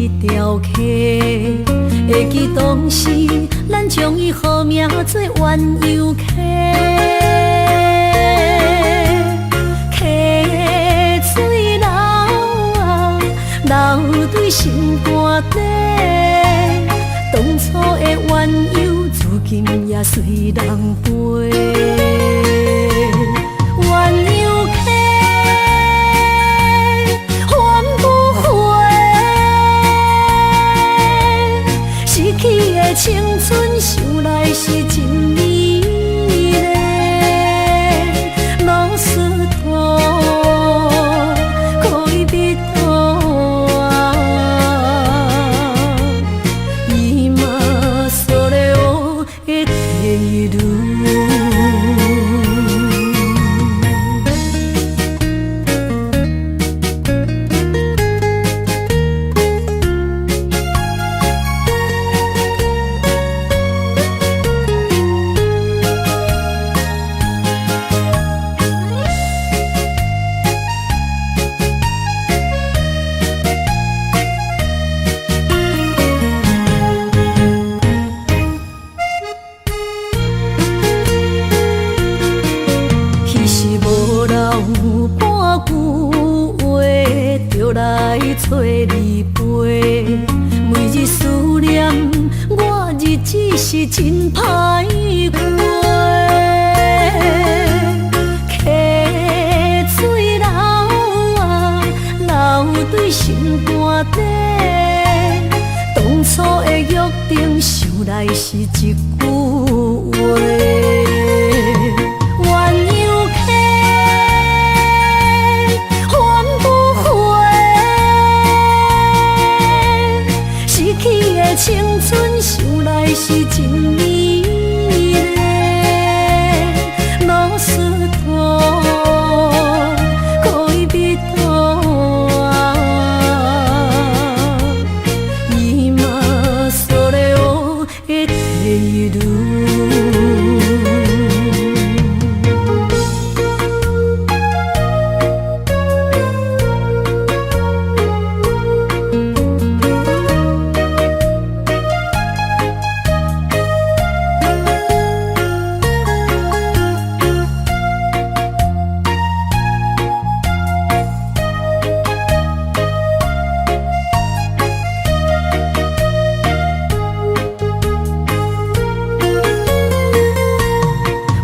這條溪，會記當時咱將伊號名做鴛鴦溪。溪水流啊，流對心肝底，當初的鴛鴦，如今也隨人飛。鴛鴦溪，還不回，失去的青春，想來是真美麗。ロスト戀人啊，今それを得ている。彼時無留半句話，就來揣你飛。每日思念，我日子是真歹過。溪水流啊，流對心肝底，當初的約定，想來是一句話。鴛鴦溪，還不回，失去的青春，想來是真美麗。ロスト戀人啊，今それを得ている。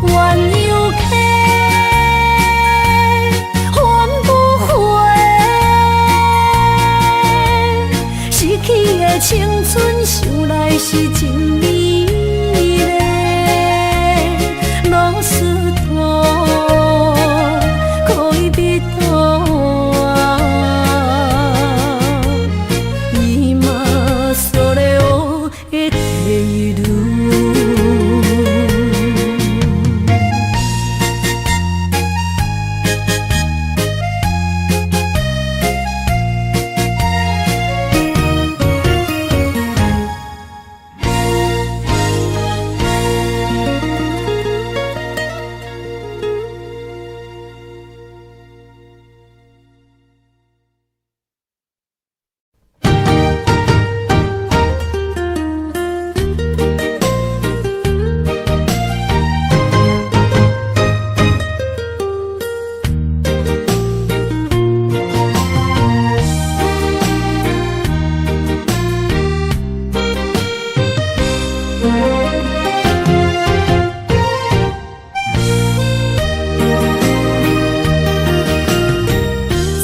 鴛鴦溪，還不回，失去的青春，想來是真美麗。ロスト戀人啊，今それを得ている。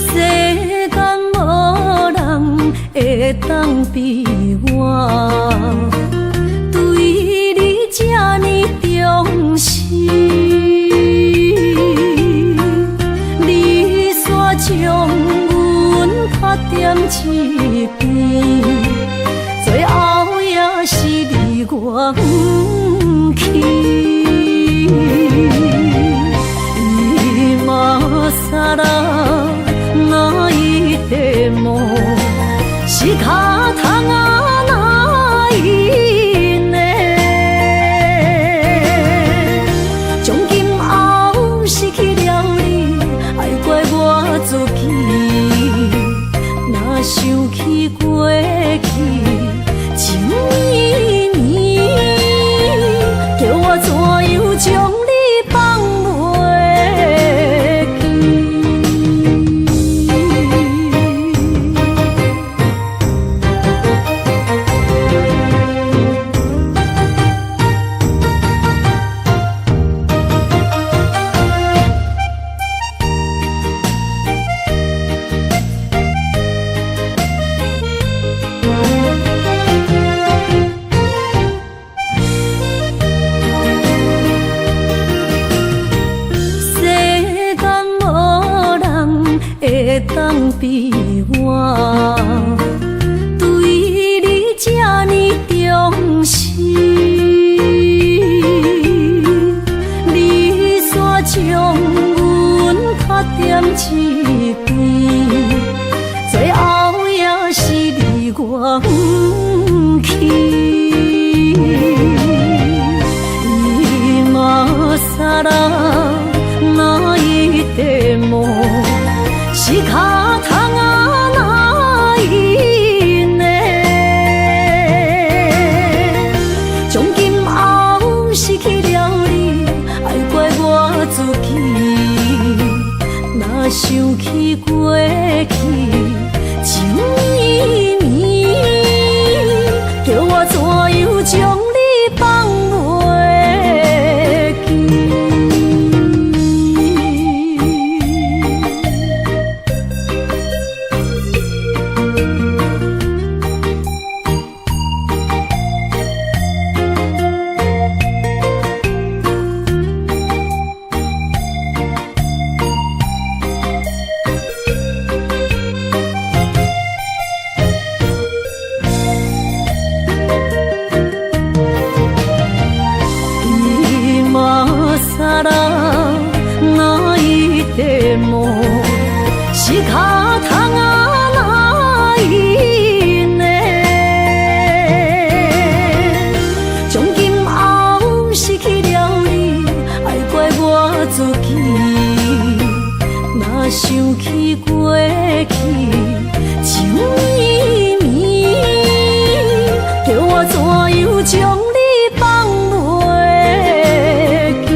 世間無人會當比我，對你這呢重視。你煞將阮拍踮一邊，最後也是離我遠去。今更泣いても仕方がないね。從今後失去了你，愛怪我自己。若想起過會當比我對你這呢重視？你煞將阮拍踮一邊，最後也是離我遠去。今更泣いても仕方がないね。從今後失去了你，愛怪我自己。若想起過去情綿綿，叫我怎樣將你放袂記？今更泣いても仕方がないね。從今後失去了你，愛怪我自己。若想起過去情綿綿，叫我怎樣將你放袂記？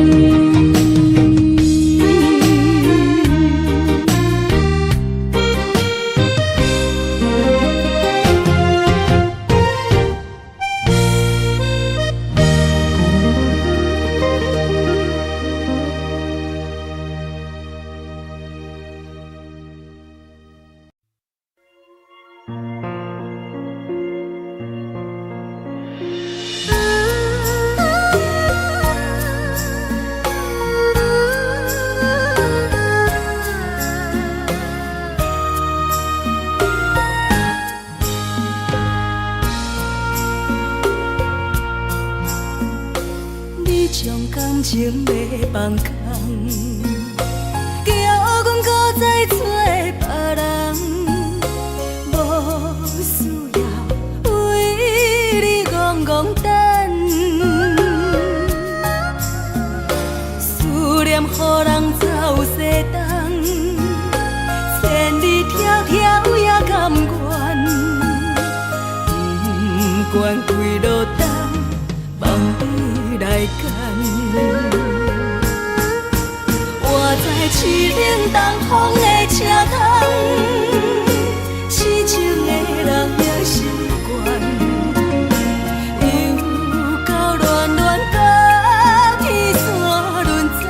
你將感情欲放空，叫阮閣再找別人，無需要為你戇戇等，思念予人走西東，千里迢迢也甘願，不管幾落冬，望你來牽。我在凄冷東風的車窗，痴情的人也心悬，又到恋恋甲天山轮转，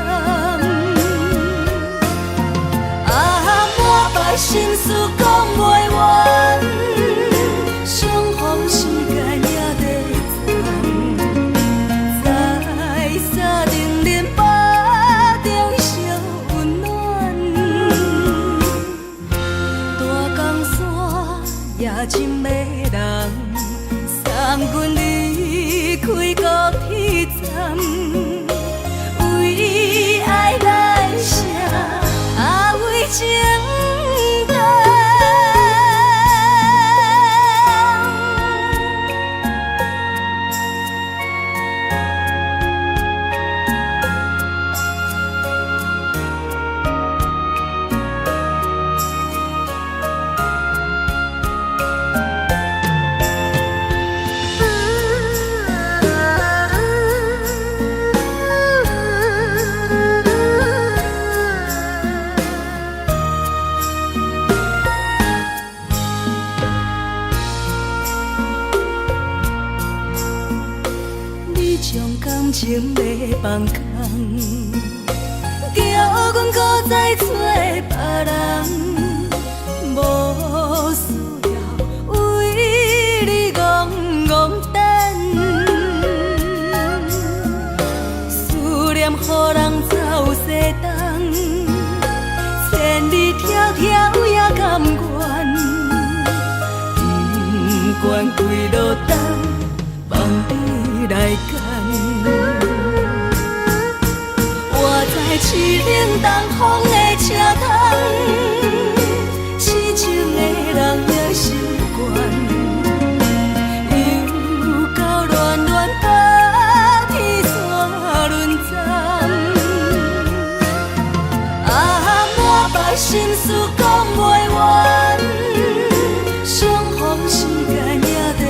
啊，满腹心事講袂完，相逢時間也短暫，在三重恁腹中相溫暖，大江山也真迷人，送阮離開高鐵站，為愛來寫，啊為情等。你將感情欲放空，叫阮閣再找別人，無需要為你戇戇等，思念予人走西東，千里迢迢也甘願，不管几落冬，放你來揀。活在凄冷東風的車窗，痴情的人也習慣。又到暖暖冬天煞輪站，啊，滿腹心事講袂完，相逢時間也短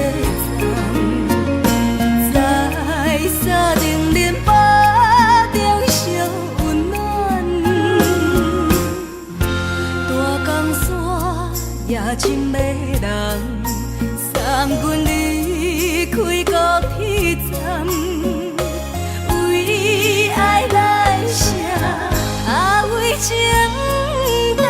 暫，在三重恁腹中相溫暖。大江山也真迷人，送阮離開高鐵站，為愛來寫，啊為情等。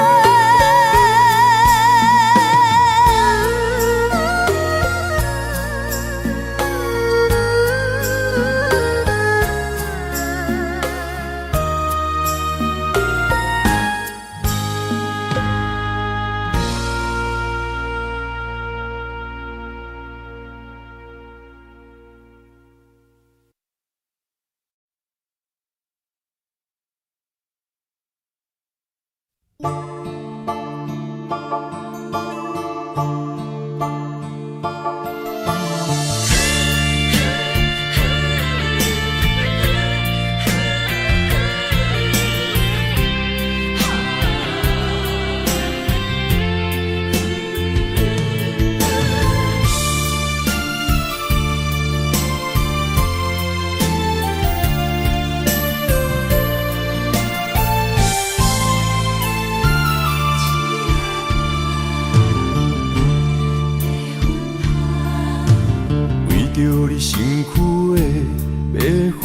為著你身軀的白粉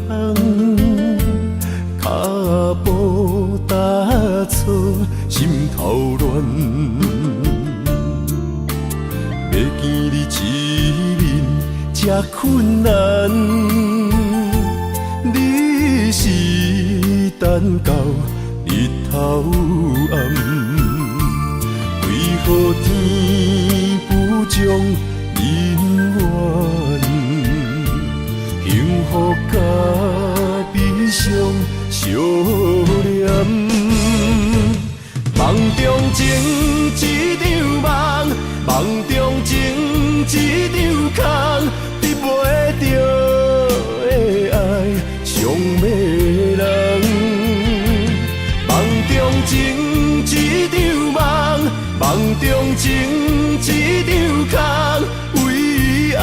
香，跤步踏錯，心頭亂。欲見你一面這困難，你是等到日頭暗，為何天不將姻緣，幸福佮悲傷相連。夢中情一場夢，夢中情一場空，得袂著的愛傷迷人。夢中情一場夢，夢中情一場空，為愛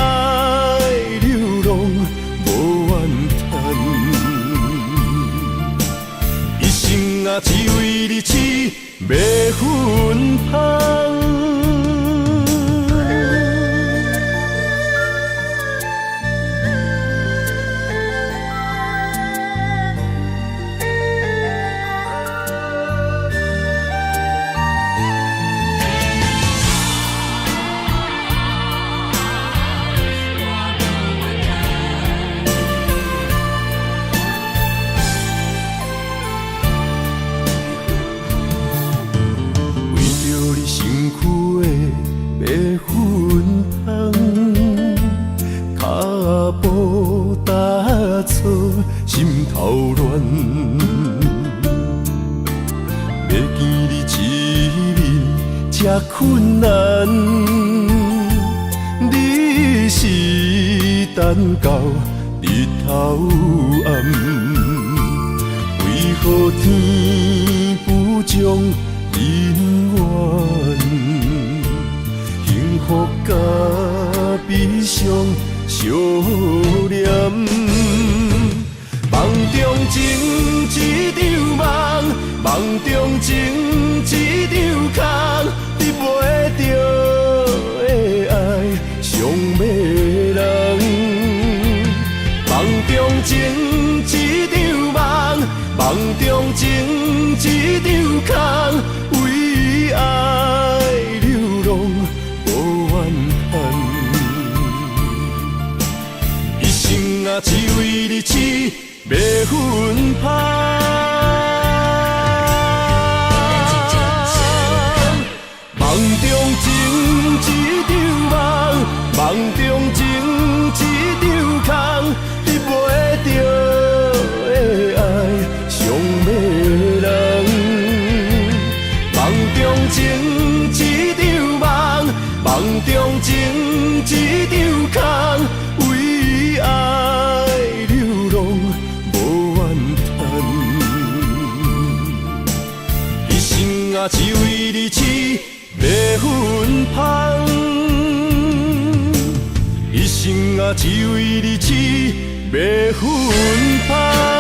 流浪無怨嘆。一生啊，只為你痴迷芬芳。為著你身軀的白粉香，跤步踏錯，心頭亂。欲見你一面這困難，你是等到日頭暗，為何天不將姻緣，幸福佮悲傷相連。夢中情一場夢，夢中情一場空，得袂著的愛傷迷人。夢中情一場夢，夢中情一場空，為愛流浪無怨嘆。一生啊，只為你痴迷芬芳。生啊，只為你痴袂芬芳。一生啊，只為你痴袂芬芳。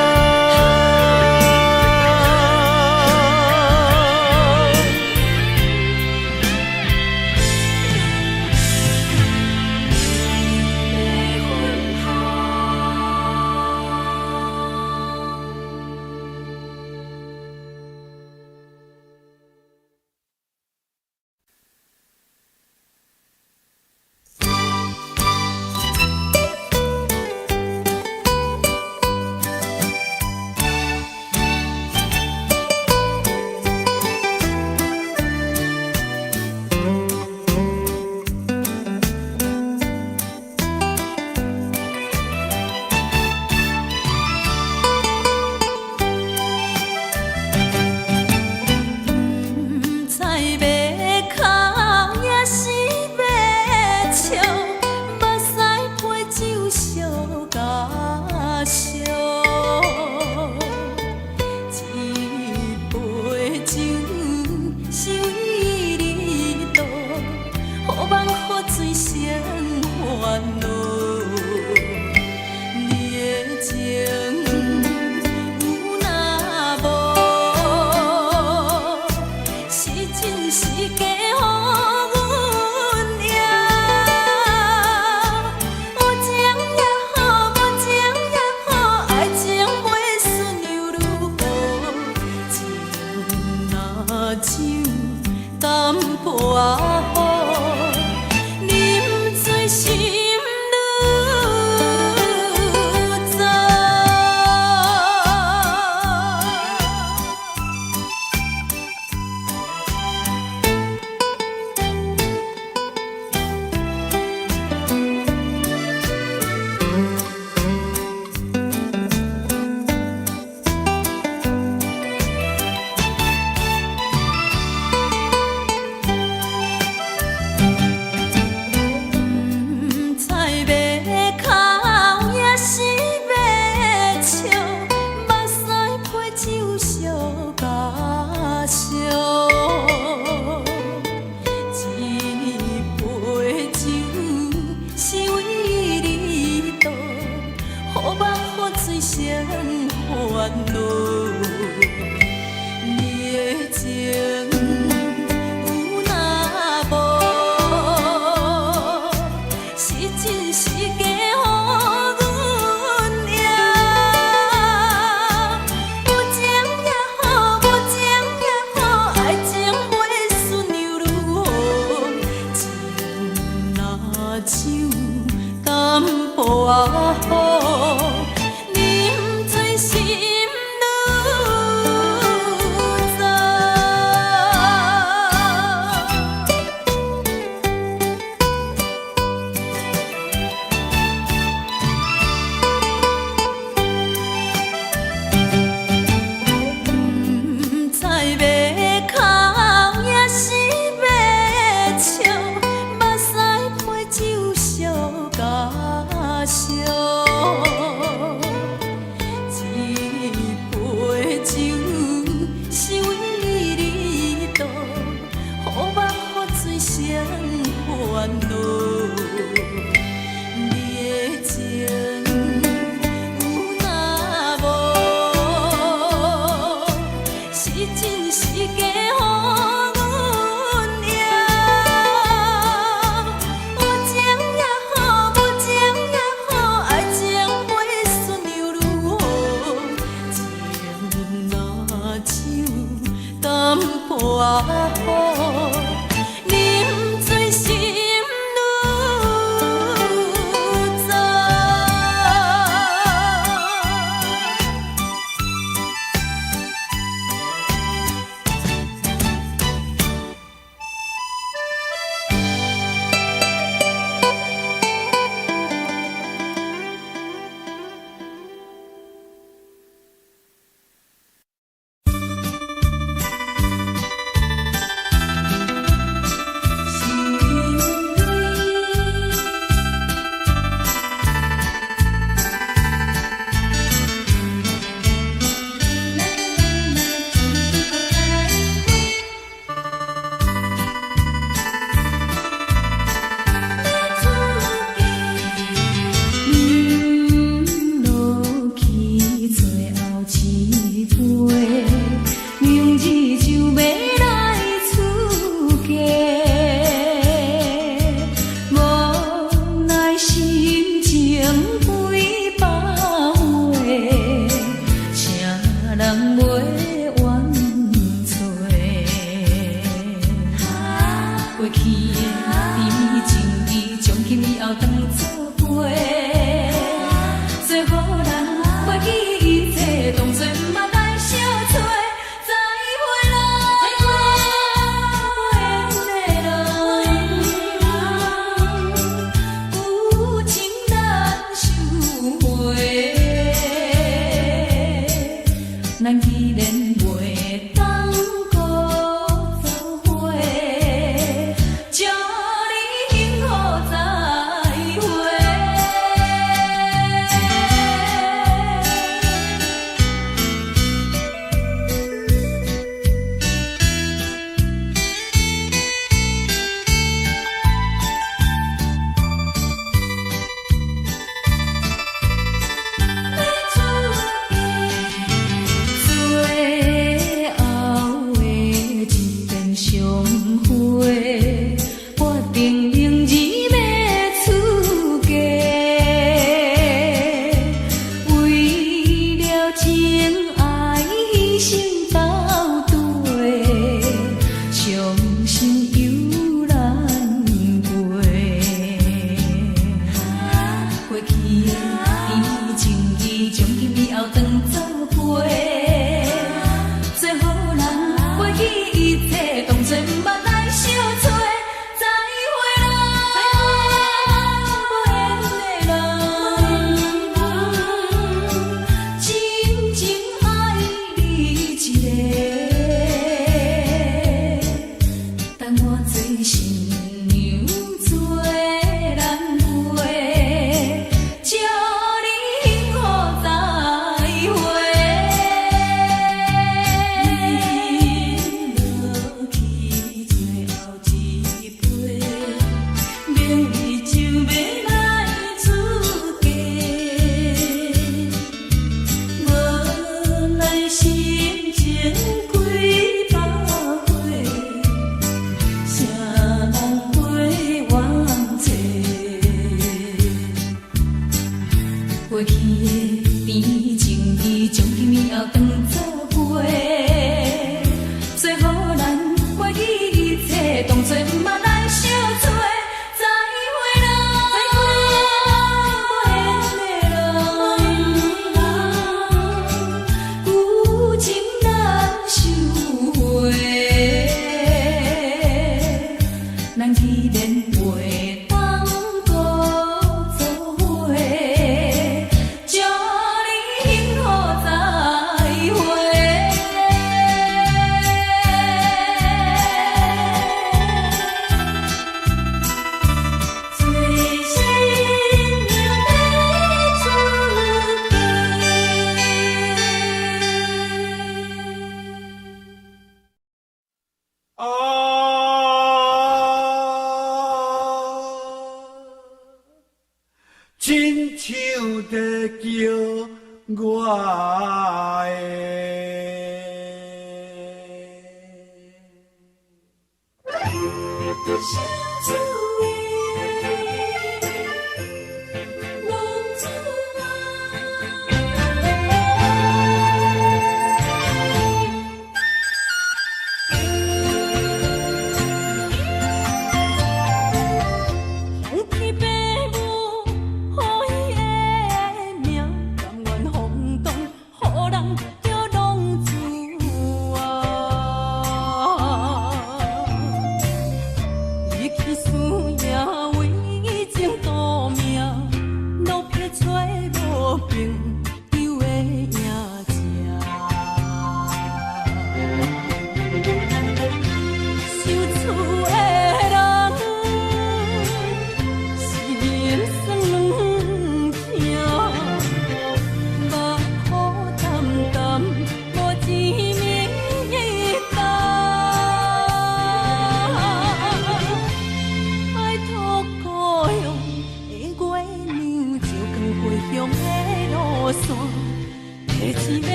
叫我的。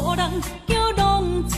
空客，叫阮怎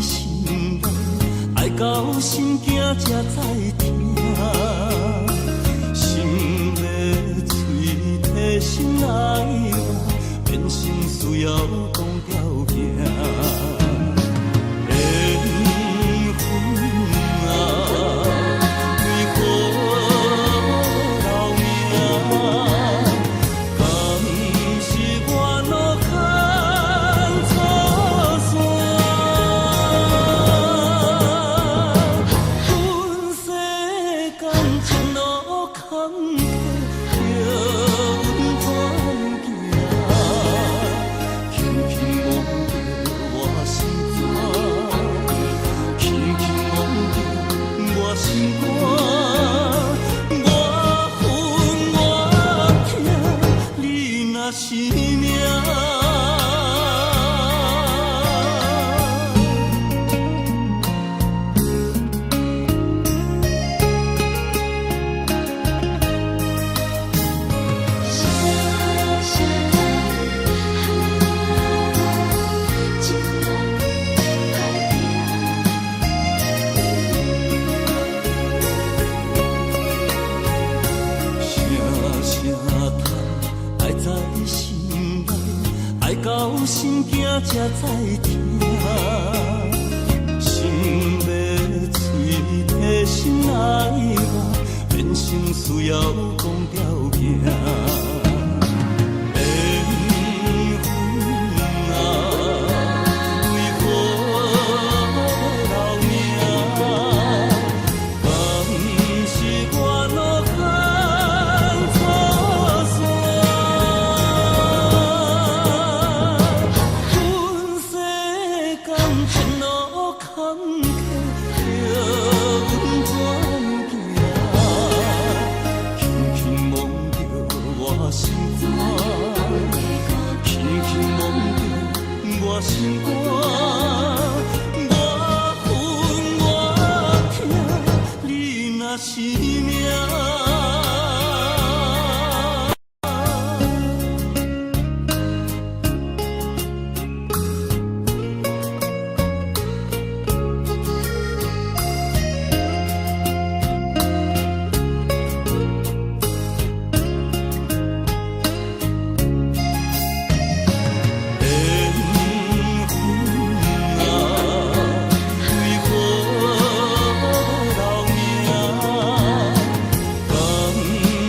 行？心肝。我恨我疼，你若是命。声声叹，爱在心内，爱到心惊才知疼。心欲喙提心爱我，人生需要讲条件。缘分啊，为何要留名？敢是我路牵错线？阮世间前路坎坷，叫阮转行，轻轻摸著我心肝，轻轻摸著我心肝。我恨我疼，你若是命。缘分啊，为何要留名？敢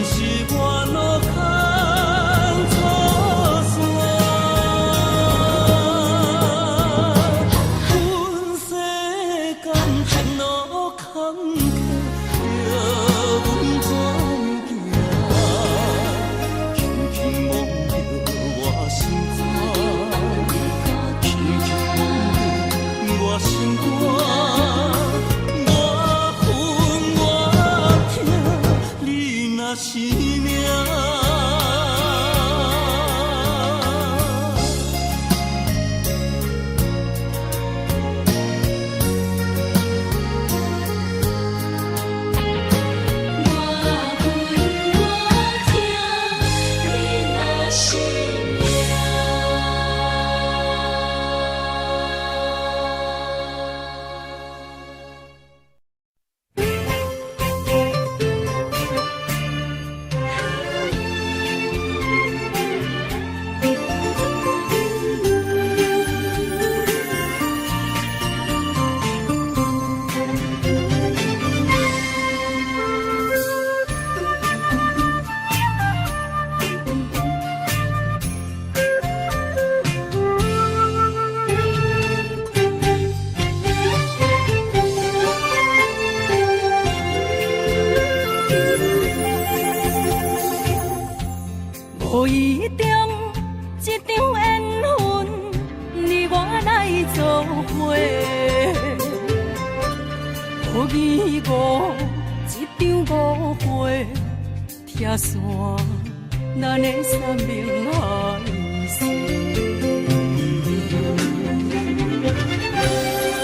是我路牵错线？阮世间前路坎坷，叫阮转行，轻轻摸著我心肝，轻轻摸著我心肝。我恨我疼，你若是命。我恨我疼，你若是命。无意中一场缘分，你我来做伙。无疑误一场误会，拆散咱的山盟海誓。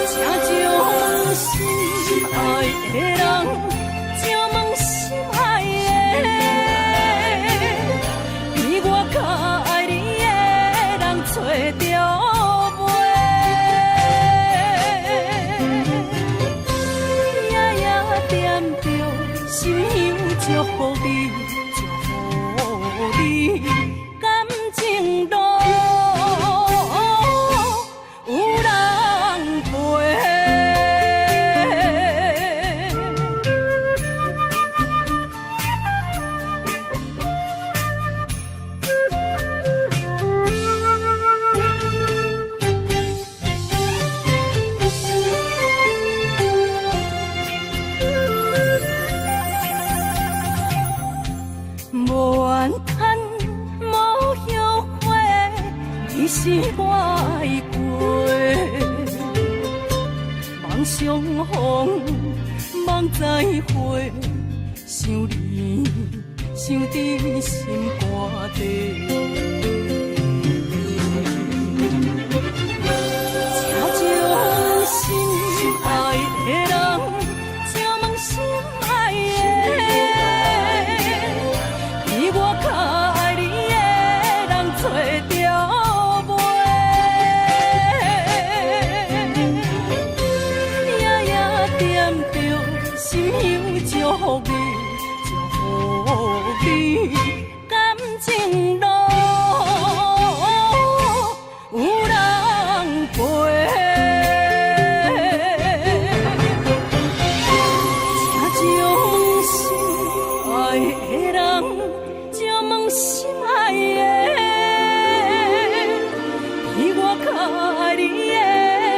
请将心爱的人，请问心爱的，比我较爱你的人找著袂？夜夜惦著心香祝福你，祝福你，感情路有人陪。無怨嘆，無後悔，你是我愛過。望相逢，望茫再會，想你想佇心肝底。請將心愛的人，請問心愛的，比我較愛你的人揣著袂？夜夜惦著心香祝福你，祝福你感情路有人陪。請將心愛的人，請問心愛的，比我較愛你的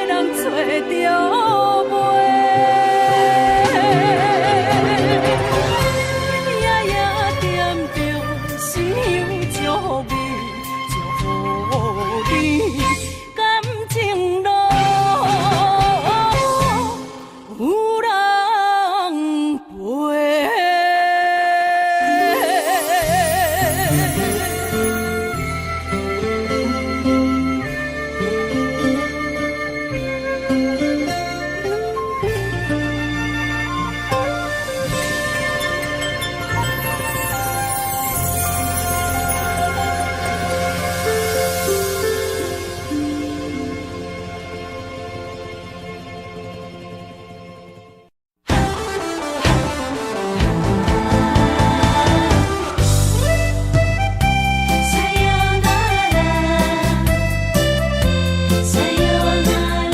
人揣著袂？夜夜惦著心香祝福你，祝福你感情路有人陪。さよなら。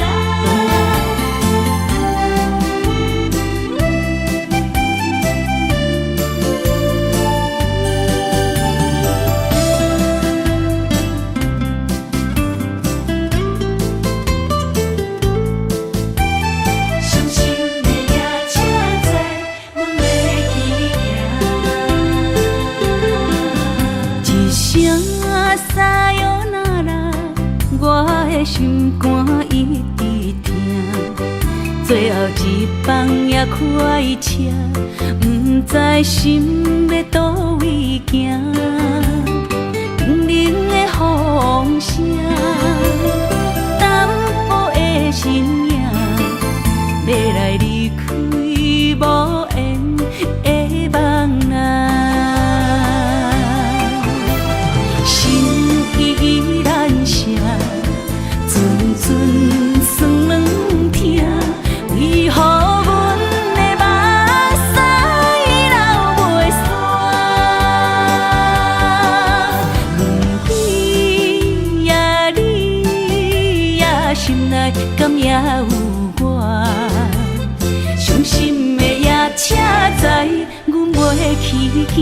傷心的夜車載，阮欲去行。一聲さよなら，我的心肝一直疼。最後一班也開車，毋知心欲佗位行。冷冷的風聲，淡薄的身影，欲來離開無緣的夢啊。心依難捨，陣陣酸軟疼，為何阮的目屎流袂煞？不知呀你呀心內敢猶有我？傷心的夜車載，阮袂去行。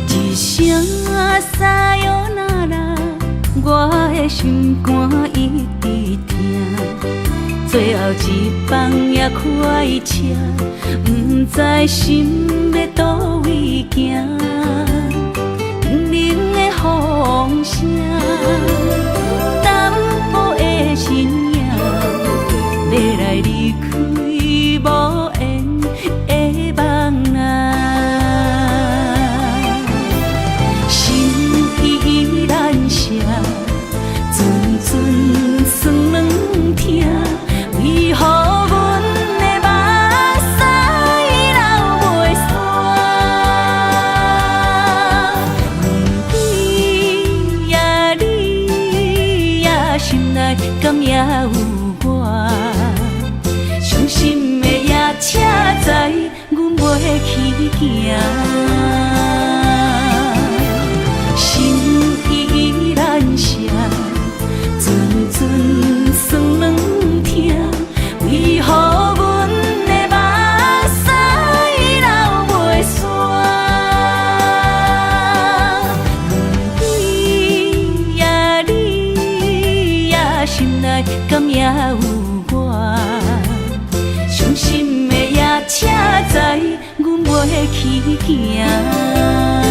一聲さよなら，我的心肝一直疼。最後一班也開車，毋知心欲佗位行。冷冷的風聲，淡薄的身影，欲來離開無緣的夢啊。心依難捨，陣陣酸軟疼，為何阮的目屎流袂煞？不知呀你呀心內敢猶有我？傷心的夜車載，阮袂去行。心依難捨，陣陣酸軟疼，為去行。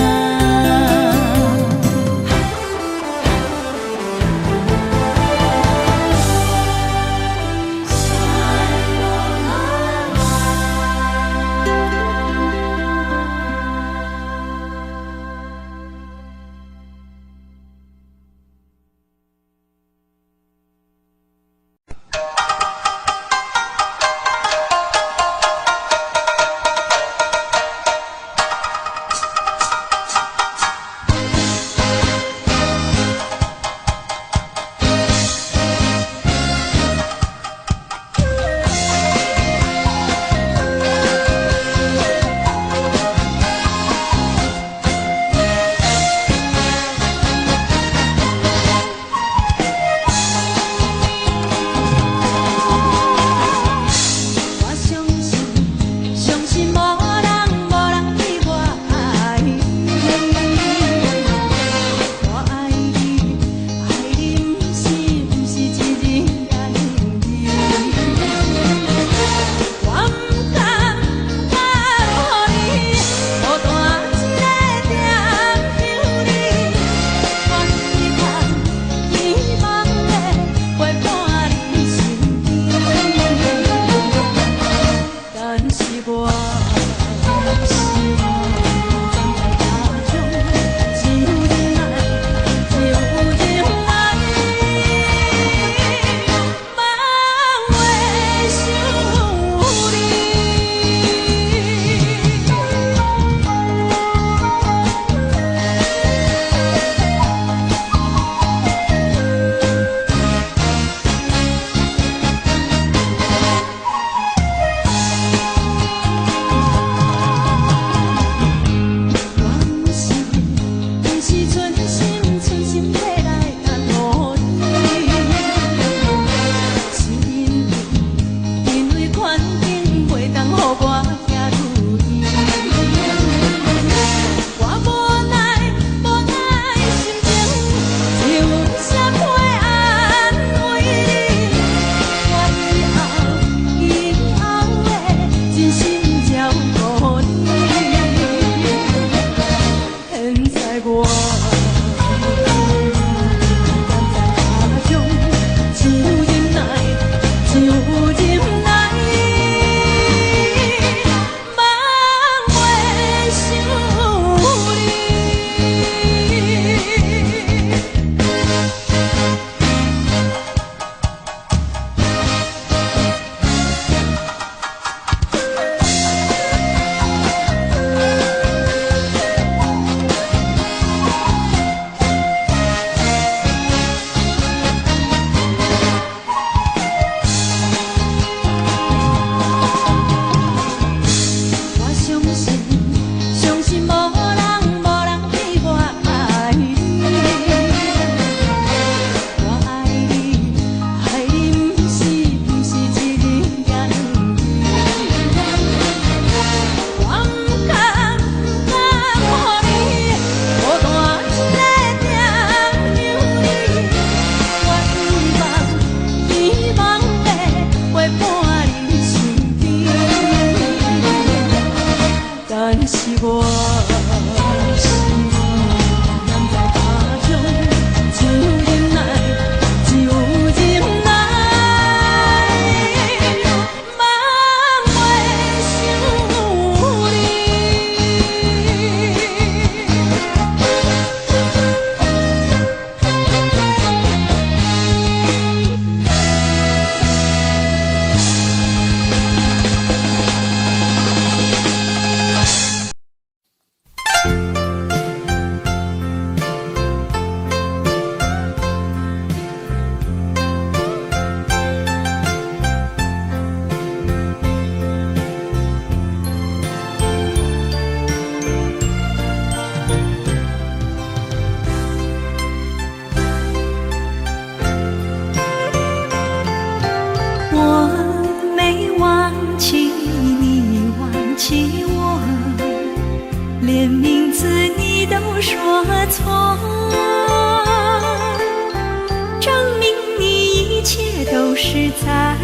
是在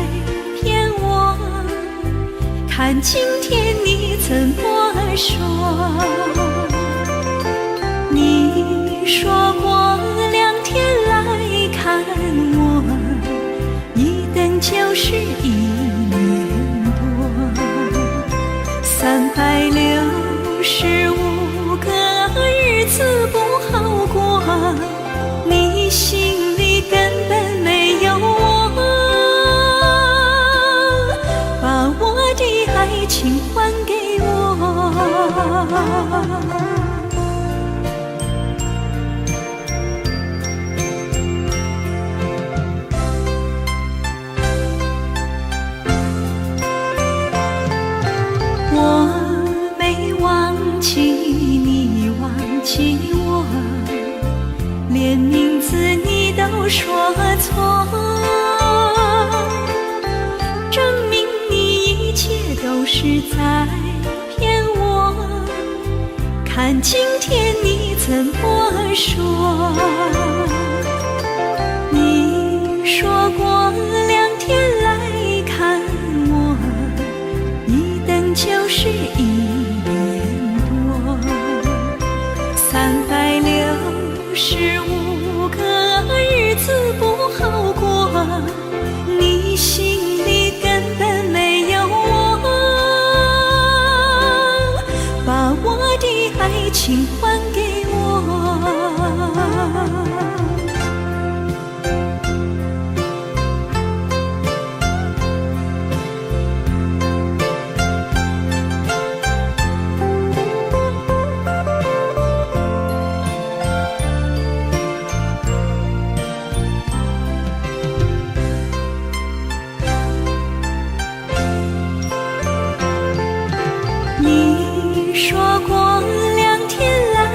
骗我。看今天你怎么說。你說過兩天來看我，一等就是一年多，365個日子不好過，你心裡根本沒有我，把我的愛情還給我。我沒忘記你，忘記我，連名字你都說錯，證明你一切都是在騙我。看今天你怎麼說？你說過兩天來看我，一等就是一年多，365個日子不好過，你心裡根本沒有我，把我的愛情還給我。你說過兩天來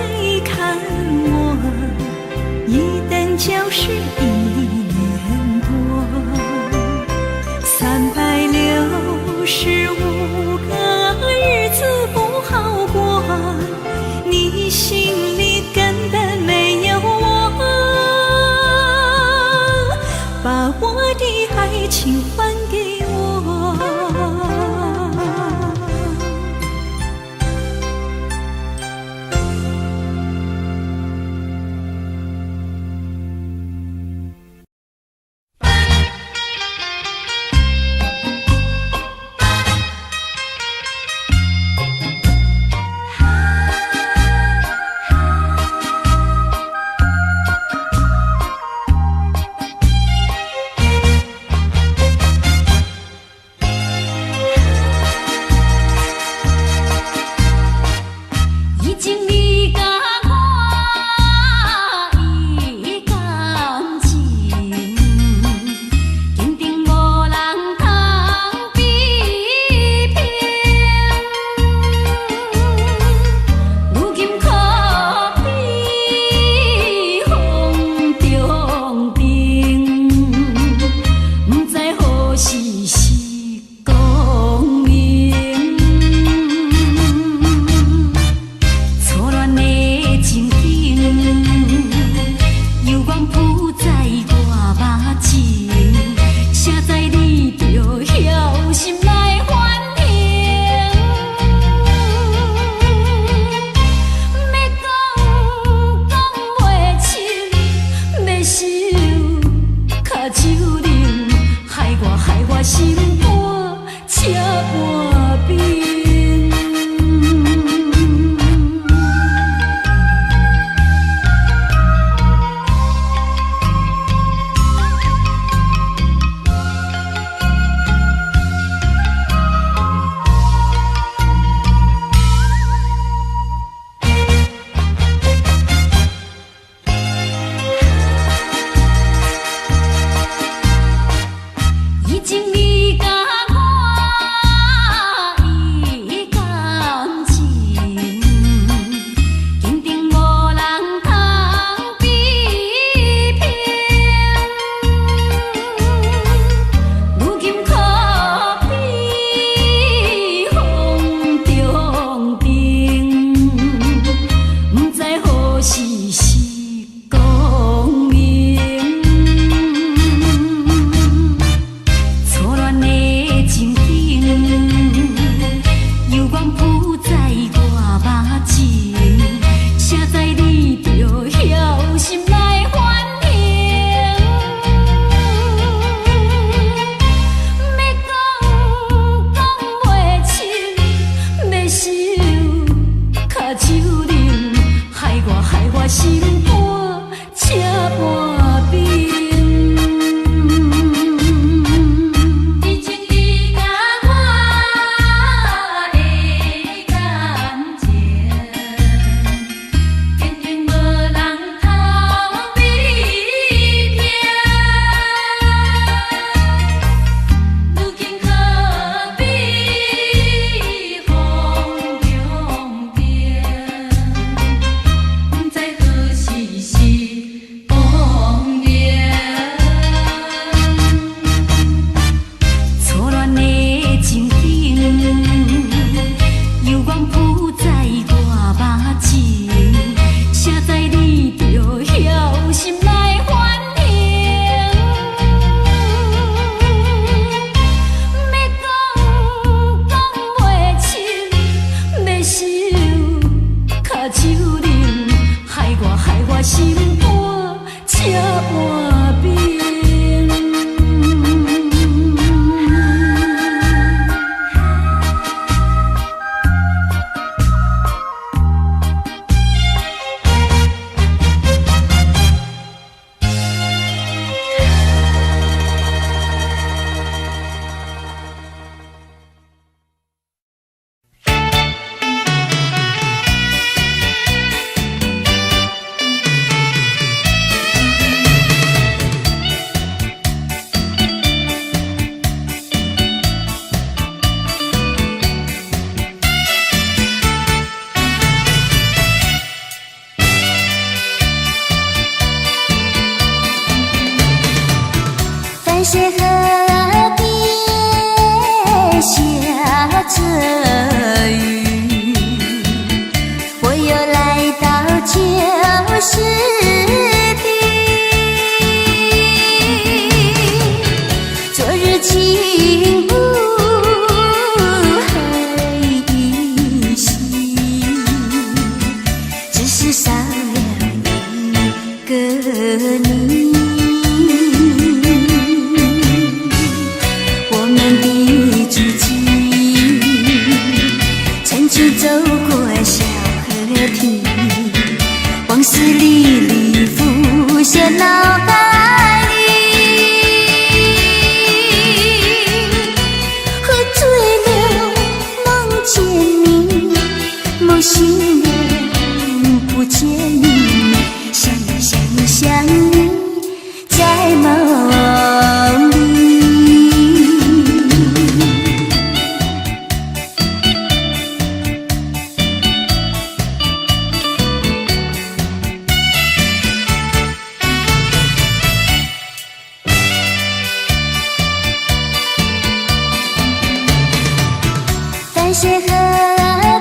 水河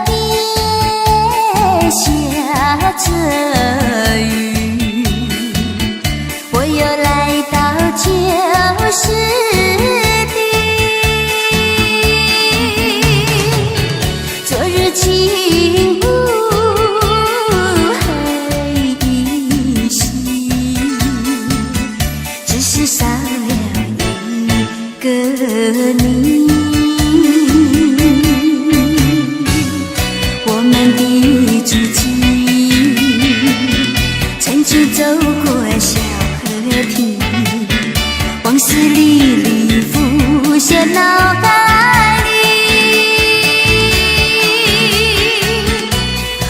邊下著雨，我又來到舊時地。昨日情霧還依稀，只是少了一個你。我們的足跡，曾經走過小河堤，往事歷歷浮現腦海裡。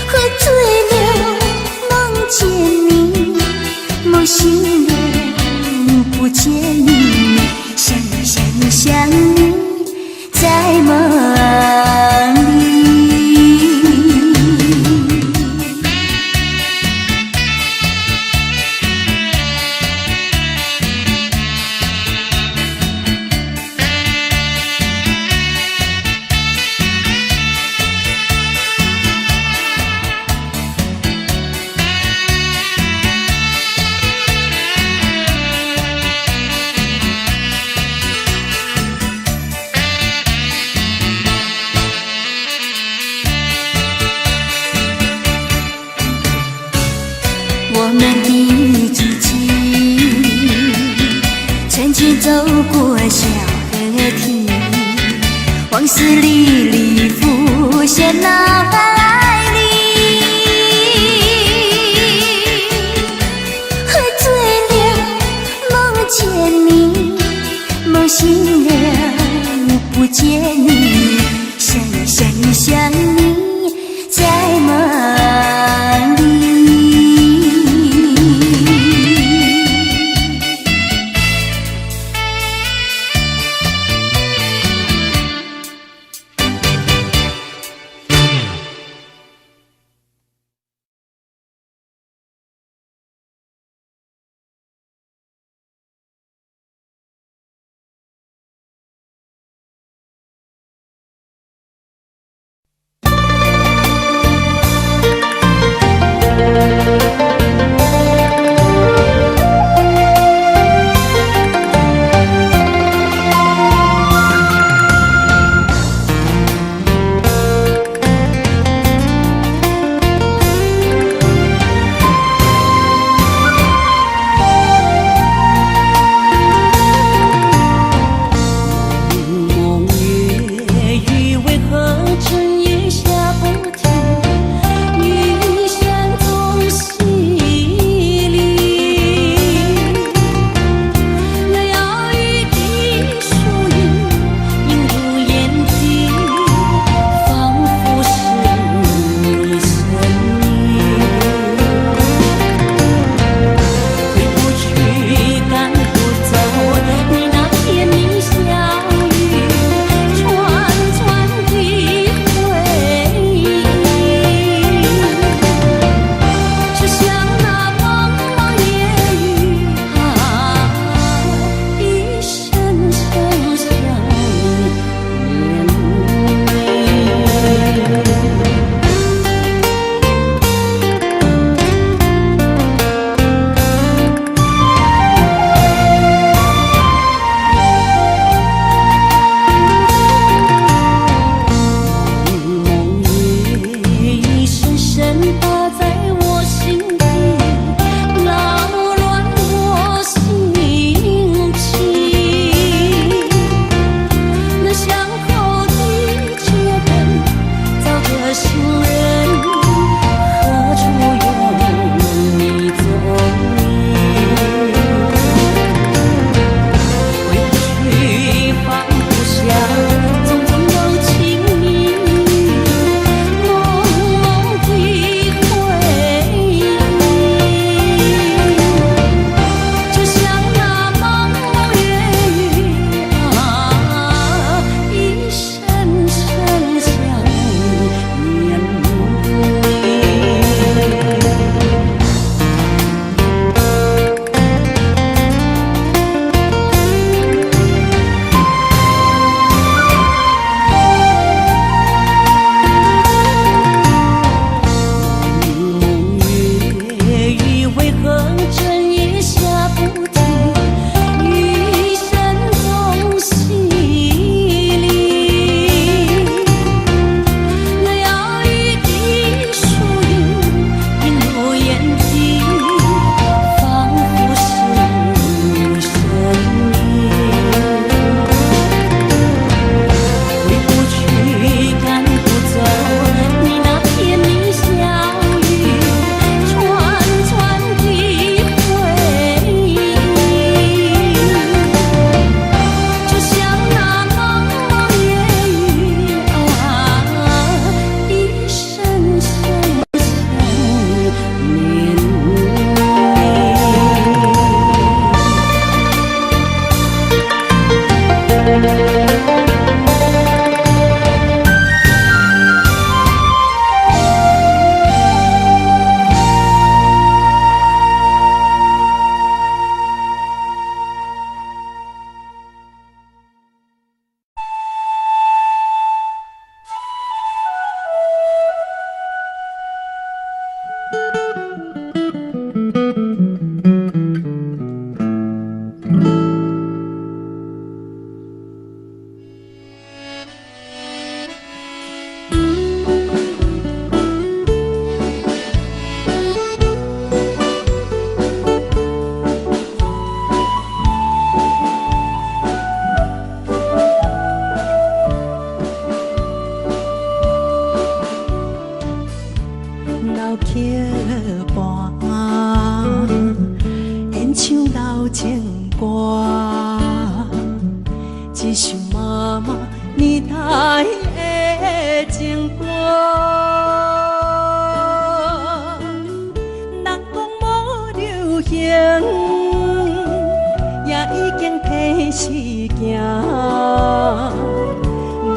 喝醉了夢見你，夢醒了不見你，想你想你想你，在夢裡。我們的足跡，曾經走過小河堤，往事歷歷浮現腦海裡。喝醉了夢見你，夢醒了不見你，想你想你想你，在夢裡。年代的情歌。人講無流行，也已經提時行。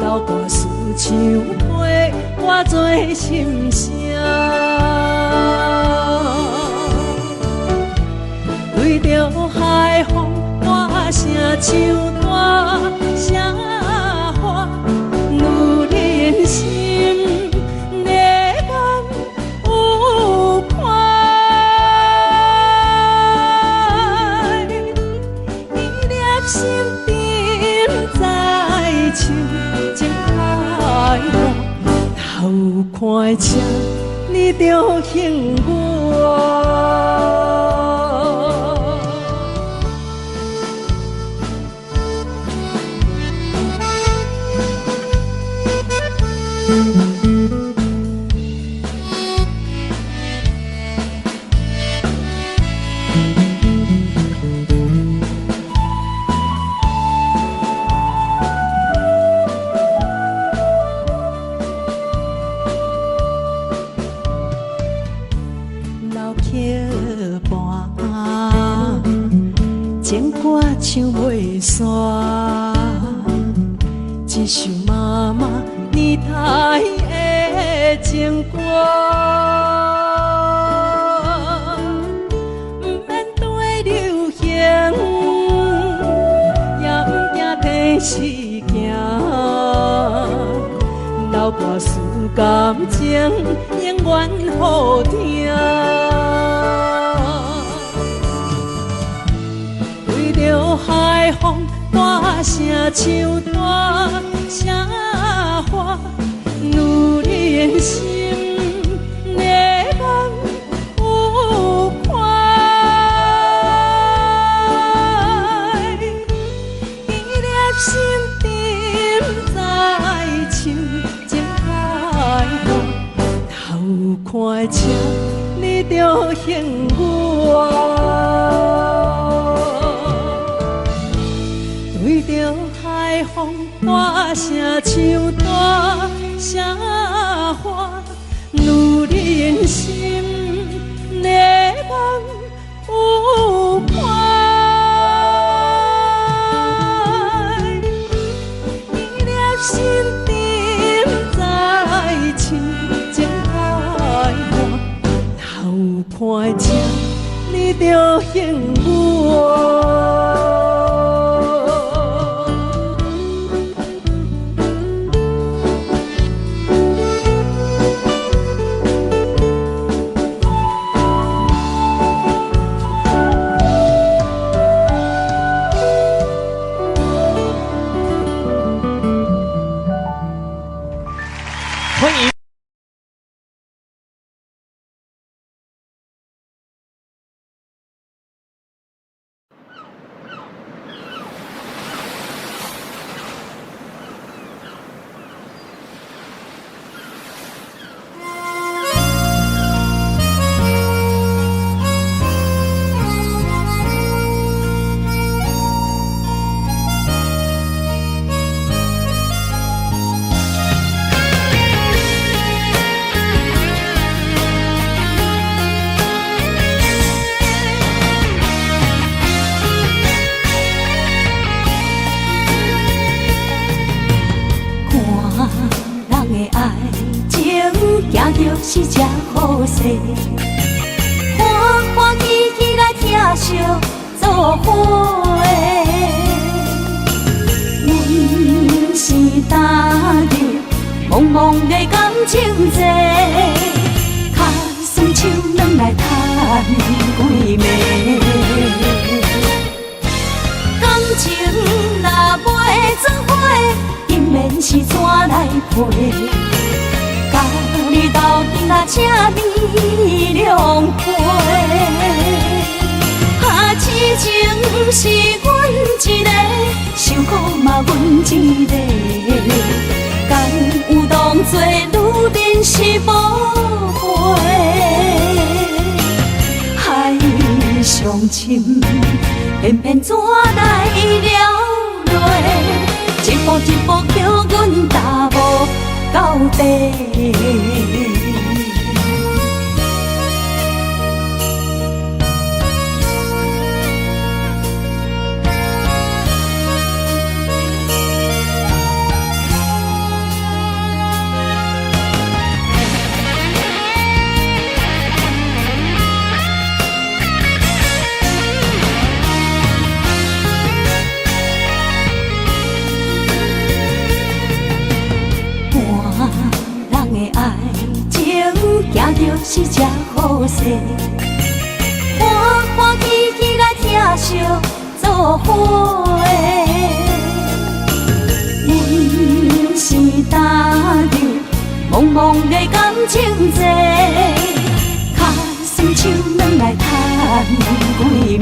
老歌词唱过偌濟心聲，對著海風大聲唱大聲喊，女人心的夢有伴。伊粒心沉在深情海岸，头看车，你就幸我。老曲伴，情歌唱袂煞，一首媽媽年代的情歌，毋免對流行，也毋驚提時行。老歌词感情永遠好聽。對著海風大聲唱大聲喊，女人心的夢有伴。伊粒心沉在深情海岸，头看车，你就幸我。對著海風大聲唱大聲喊，女人心的夢有伴。伊粒心沉在深情海岸，頭看車，你就幸我。歡迎。看人的愛情，行著是這好勢，歡歡喜喜來疼惜做伙。阮是踏入茫茫的感情債，跤酸手軟來趁幾暝。感情若袂做伙，姻緣是怎來配？共你鬥陣來請你兩杯。啊，痴情是阮一个，受苦嘛阮一个。敢有當作女人是寶貝？海上深，偏偏怎來了淚？一步一步叫阮踏无到底。人的爱情，行著是这好势，欢欢喜喜来疼惜做伙。阮是踏入茫茫的感情债，跤酸手软来趁几暝。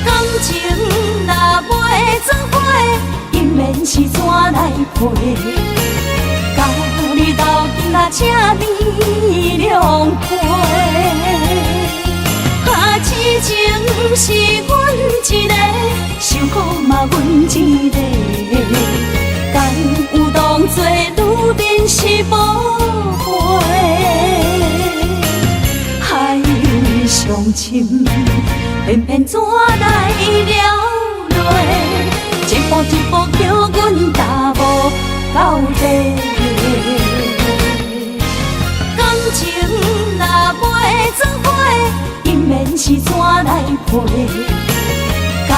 感情若袂做伙，姻缘是怎来配？佮你斗阵啊，这呢两倍。啊，痴情是阮一个，受苦嘛阮一个。敢有当作女人是宝贝？海上深，偏偏怎来了落？一步一步叫阮踏无到底。感情若袂做伙，姻缘是怎来配？佮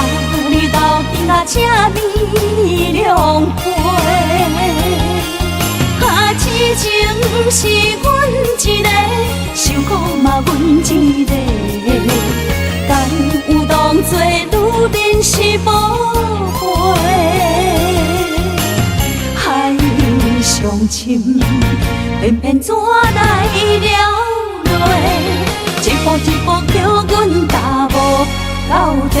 你斗阵啊，这呢两倍。啊，痴情是阮一个，受苦嘛阮一个。敢有当作女人是宝贝？海上深，偏偏怎来了落？一步一步叫阮踏无到底。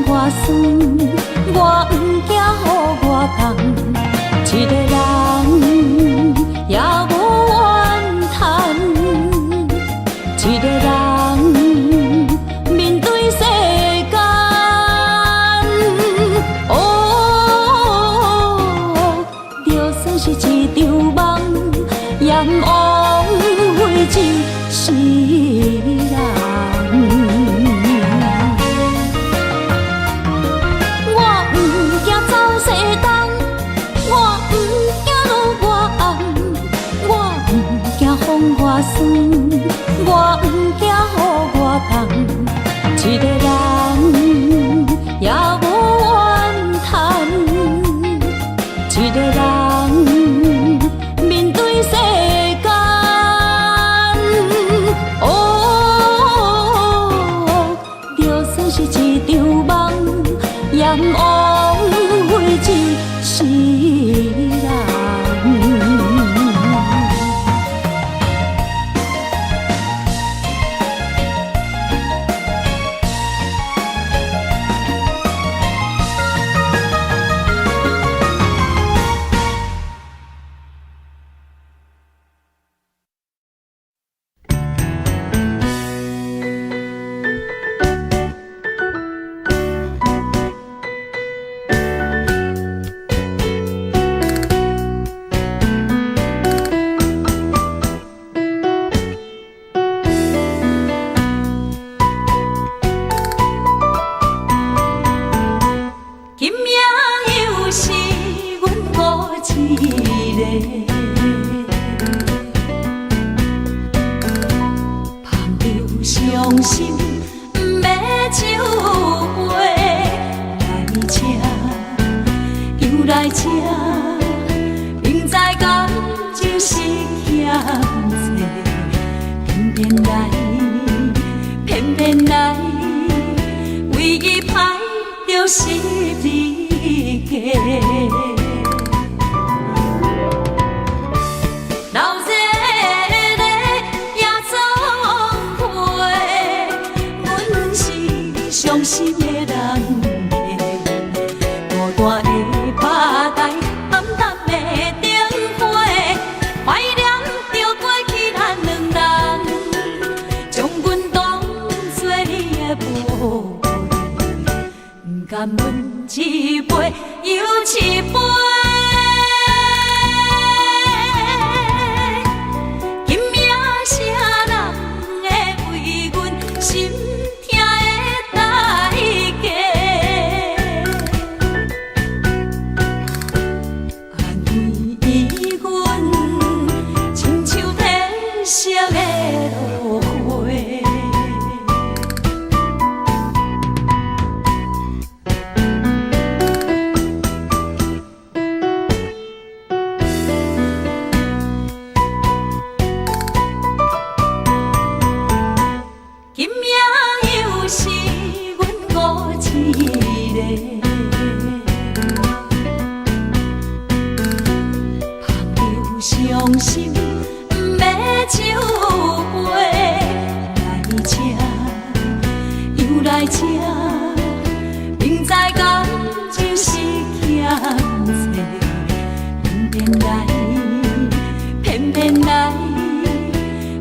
外酸，我毋驚雨外重，一个人也無怨嘆，一個人面對世間。哦，就算是一場夢，也毋枉費一世人。我毋驚走西東，我毋驚落外暗，我毋驚風外酸，我毋驚雨外重，一個人也無怨嘆，一個人面對世間。哦，就算是一場夢，也毋枉費一世人。今夜又是阮孤一个，捧著傷心欲酒杯，來這，又來這，明知感情是欠債，偏偏來，偏偏來，為伊歹著十字架。流熱的也總會，阮是傷心的人客，孤單的吧台，暗淡的燈火，懷念著過去咱兩人，將阮當作你的寶貝，毋甘阮一杯又一杯。今夜啥人會為阮心疼的代價？安慰阮，親像褪色的落花。今夜又是阮孤一個，捧著傷心欲酒杯，來這又來這，明知感情是欠債，偏偏來，偏偏來，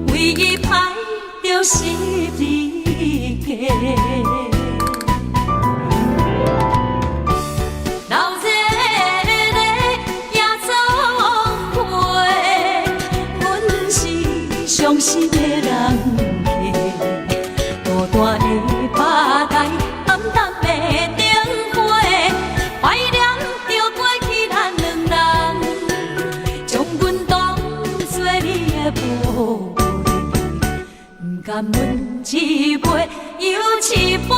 為伊歹著十字架。流熱的也總會，阮是傷心的人客，孤單的吧台，暗淡的燈火，懷念著過去咱兩人，將阮當作你的寶貝，毋甘阮一杯又一杯。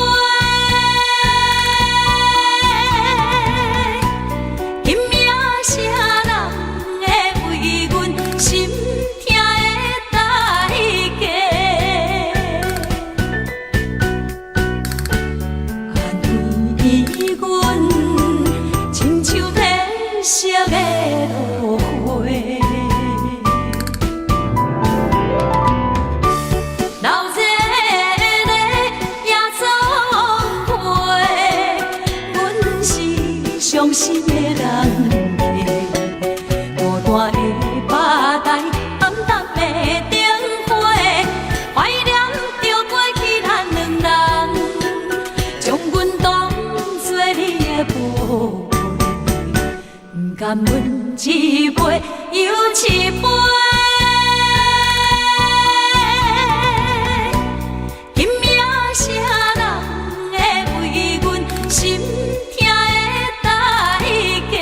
今夜啥人會為阮心疼的代價？傷心的人客。孤單的吧台，暗淡的燈火，懷念著過去咱兩人，將阮當作你的寶貝，不甘阮一杯又一杯。今夜啥人會為阮心疼的代價？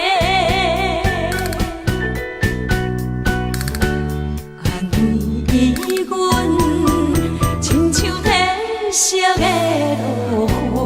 按呢阮親像褪色的落花。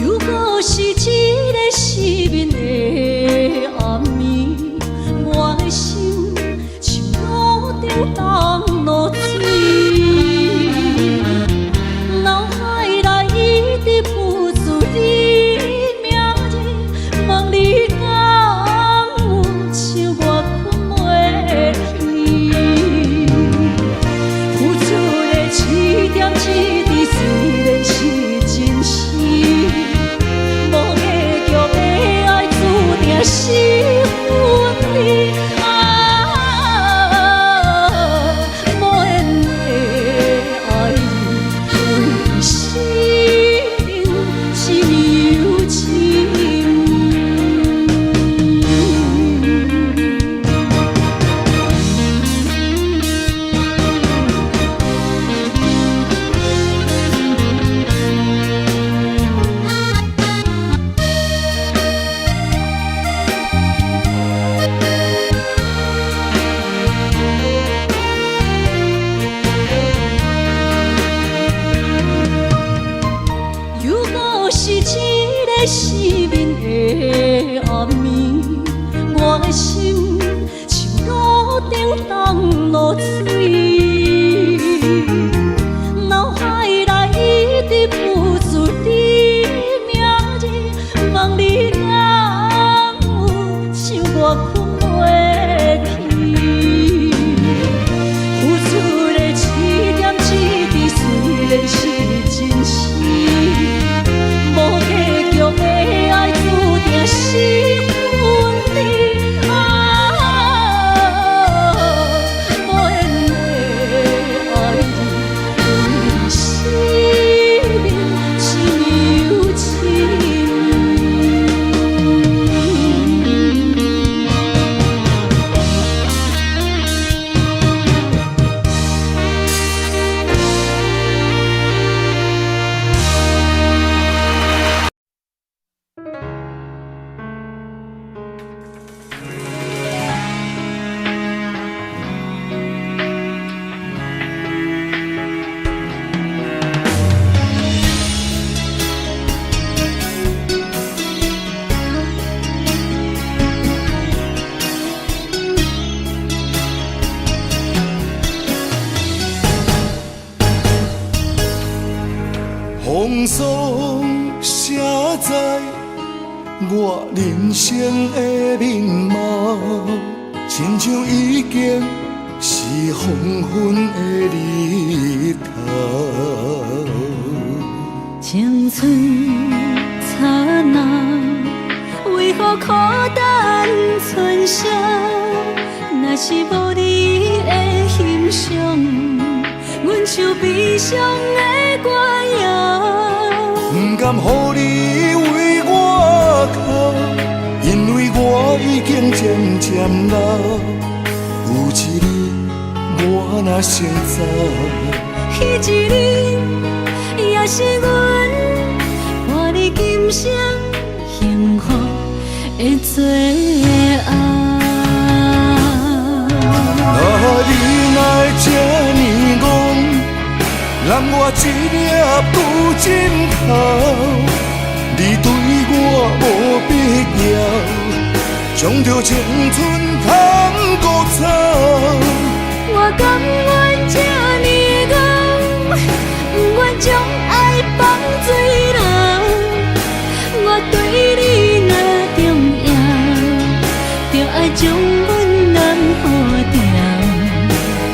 又閣是一个失眠的暗暝，我的心像炉顶冻露水，脑海内一直浮出你名字，问你敢有像我睏袂去？付出的一点一滴虽然是真实，无结局的爱注定是分离。啊，无缘的爱人，为生命一又一暝。又閣是一個失眠的暗暝，我的心像炉頂凍露水，腦海內一直浮出你名字，問你敢有像我睏袂去？付出的一點一滴雖然是真實，無結局的愛注定是分離。啊，無緣的愛人，為生命一又一暝。風霜寫在我人生的面貌，親像已經是黃昏的日頭。青春燦爛，為何苦等春宵？若是無你的欣賞，阮像悲傷的歌謠。不甘予你為我哭，因為我已經漸漸老。有一日，我我若先走。彼一日也是阮伴你今生幸福的最后。啊，你哪会这呢戆，揽我一粒旧枕头？你对我无必要，将着青春牵孤走。我甘愿这呢戆，不愿将爱放水流。我对你若重要，就爱将阮揽好牢。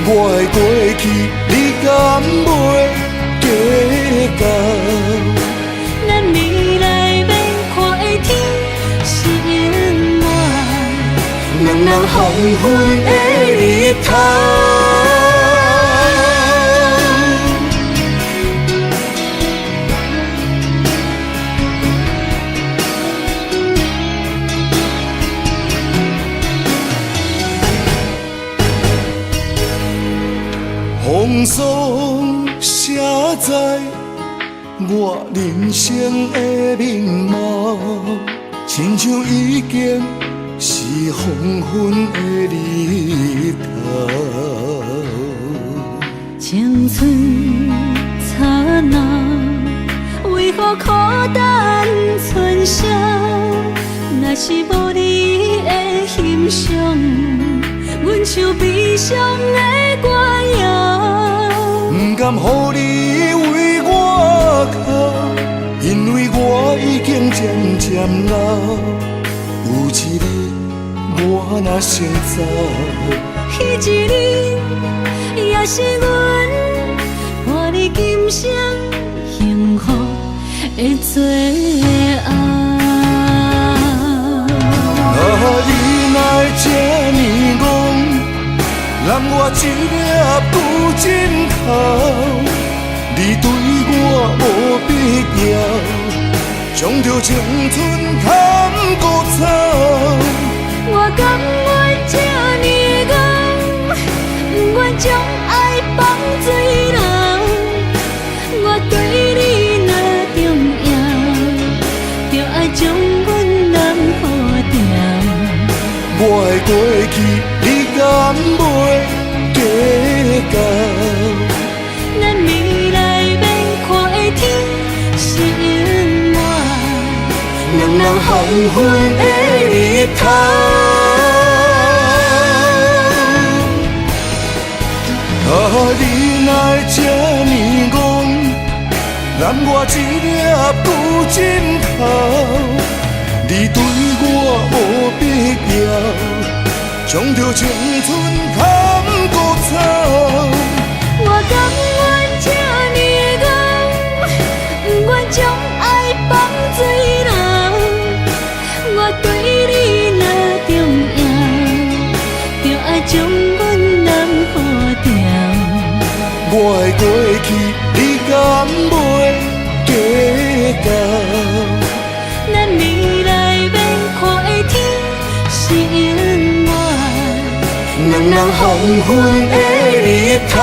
我的过去，你敢袂计较？咱未来欲看的天是永远两人黄昏的日头。风霜写在我人生的面貌，亲像已经是黄昏的日头。青春刹那，为何苦等春宵？若是无你的欣赏，阮像悲伤的歌谣。不甘予你为我哭，因为我已经渐渐老。有一日我若先走，彼一日也是阮伴你今生幸福的最后。啊，你哪会这呢戆，揽我一粒旧枕头？你对我无必要，将着青春牵孤走。我甘愿这呢戆，不愿将爱放水流。我对你若重要，就爱将阮揽好牢。我的过去，你敢袂计较？咱未来欲看的天是永远两人黄昏的日头。啊，你哪会这呢戆，揽我一粒旧枕头？你对我无必要，将着青春牵孤走。我甘愿这呢戆，不愿将爱放水流。我对你若重要，就爱将阮揽好牢。我的过去，你敢袂计较？咱未来欲看的天是永远两人黄昏的日头。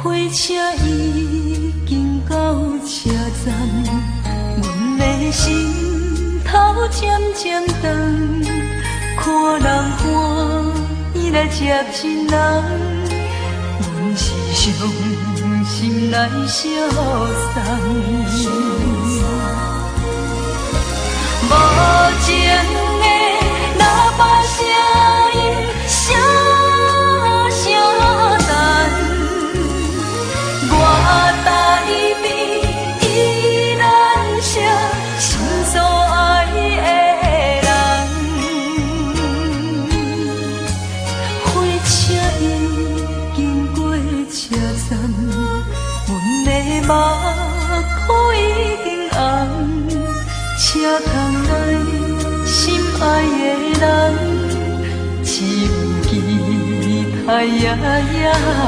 火车已经到车站，阮的心头渐渐长，看人欢來接親人，阮是傷心來相送。無情的喇叭聲音，聲聲等，我台邊依然是心所愛的人。火車已經過車站，阮的目眶已經紅。車窗內心愛的人，只有期待夜夜梦。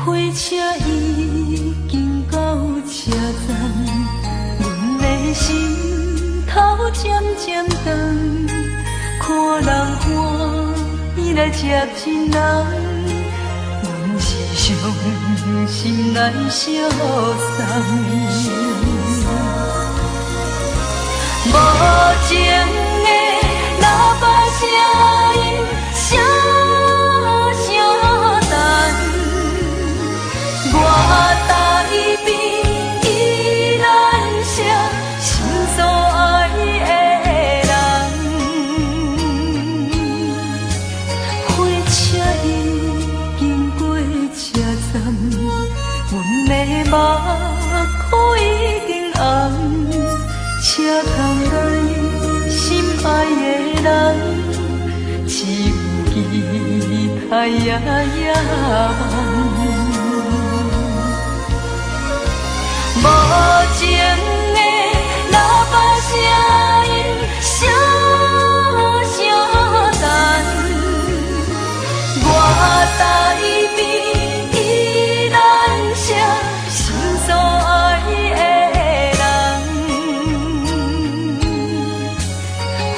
火車已經到車站，阮的心頭漸漸重，看人歡喜來接親人，阮是傷心來相送。無情的喇叭聲音，聲聲等，我台邊依然是心所愛的人。火車已經過車站，阮的目眶已經紅。車窗內心愛的人，只有期待夜夜梦。無情的喇叭聲音，聲聲等，我台邊依然是心所愛的人。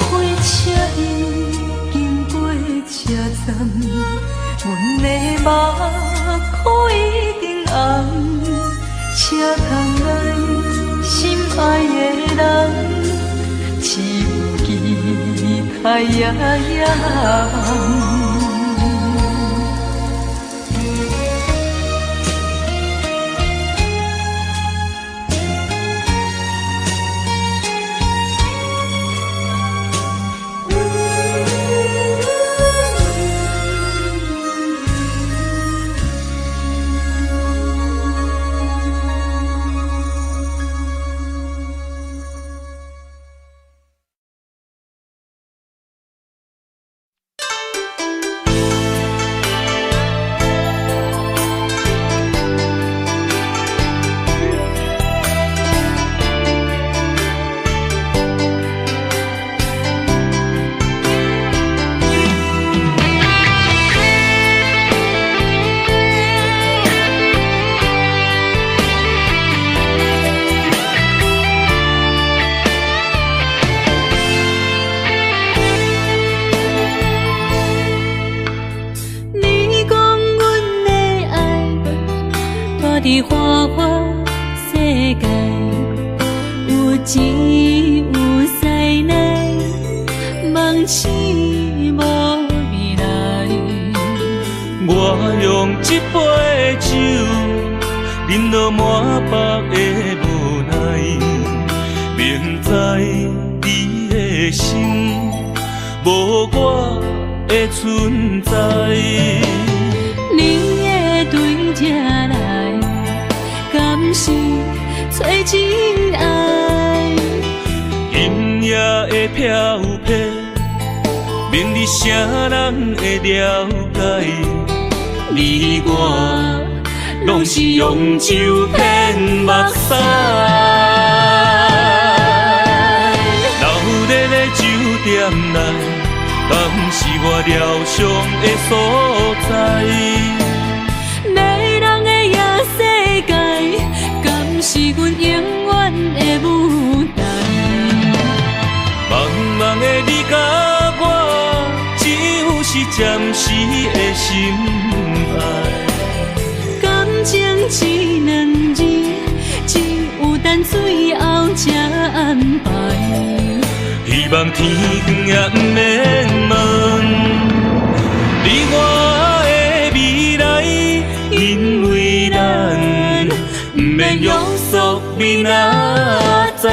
火車已經過車站，阮的目眶已經紅。車窗內心愛的人，只有期待夜夜梦。你講阮的愛，蹛佇花花世界，有錢有勢內，夢醒無未來。我用這杯酒，饮落滿腹的無奈，明知你的心無我的存在。你會對這來，敢是找真愛？今夜的飄泊，免你啥人會了解？你我攏是用酒騙目屎。闹熱的酒店內，敢是我療傷的所在？迷人的夜世界，敢是阮永遠的舞台？暫時的心愛。感情這兩字，只有等最後才安排。希望天光也毋免問你我的未來，因為咱毋免約束明仔載。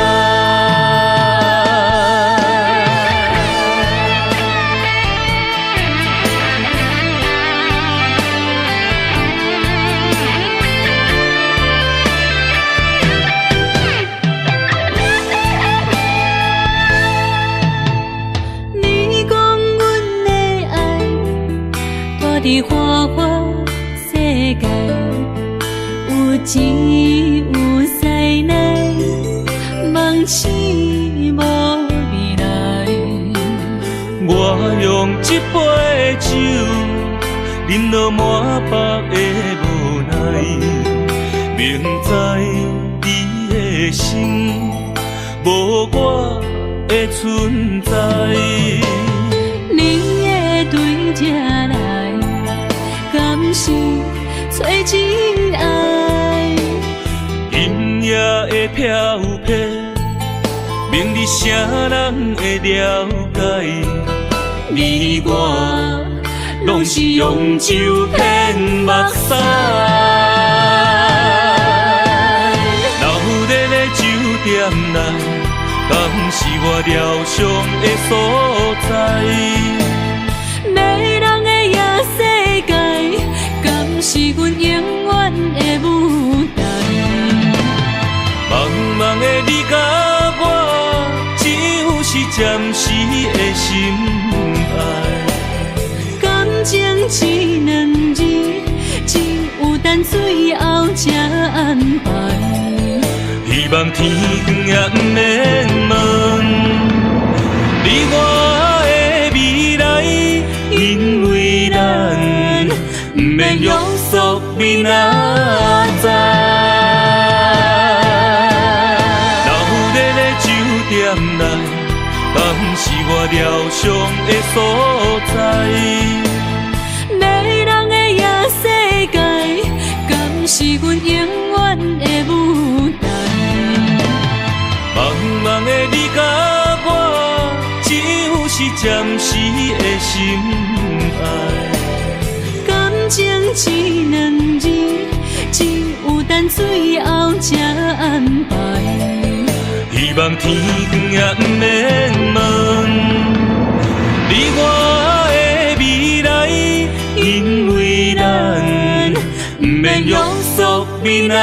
你講阮的愛，蹛佇花花世界，有錢有師奶，夢醒無未來。我用這杯酒，飲落滿腹的無奈，明知你的心無我的存在。你會對這來，敢是找真愛？今夜的飄泊，明日誰人會了解？你我攏是用酒騙目屎。闹熱的酒店內，敢是我療傷的所在？迷人的夜世界，敢是阮永遠的舞台？茫茫的你佮我，只有是暫時的心愛。感情這兩字，只有等最後才安排。希望天光也毋免問你我的未來，因為咱毋免約束明仔載。鬧熱的酒店內，敢是我療傷的所在？迷人的夜世界，敢是阮永遠的舞台？茫茫的你佮我，只有是暫時的心愛。感情這兩字，只有等最後才安排。希望天光也毋免問你我的未來，因為咱毋免約束明仔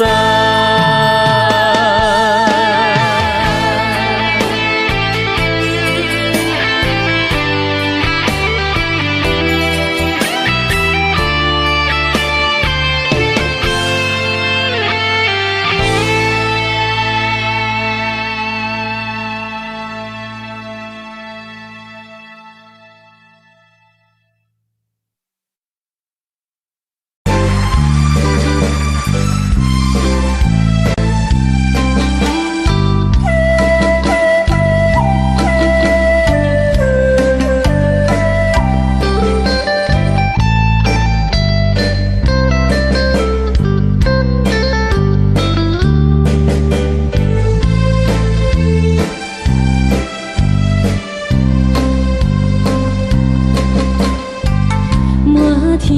滿天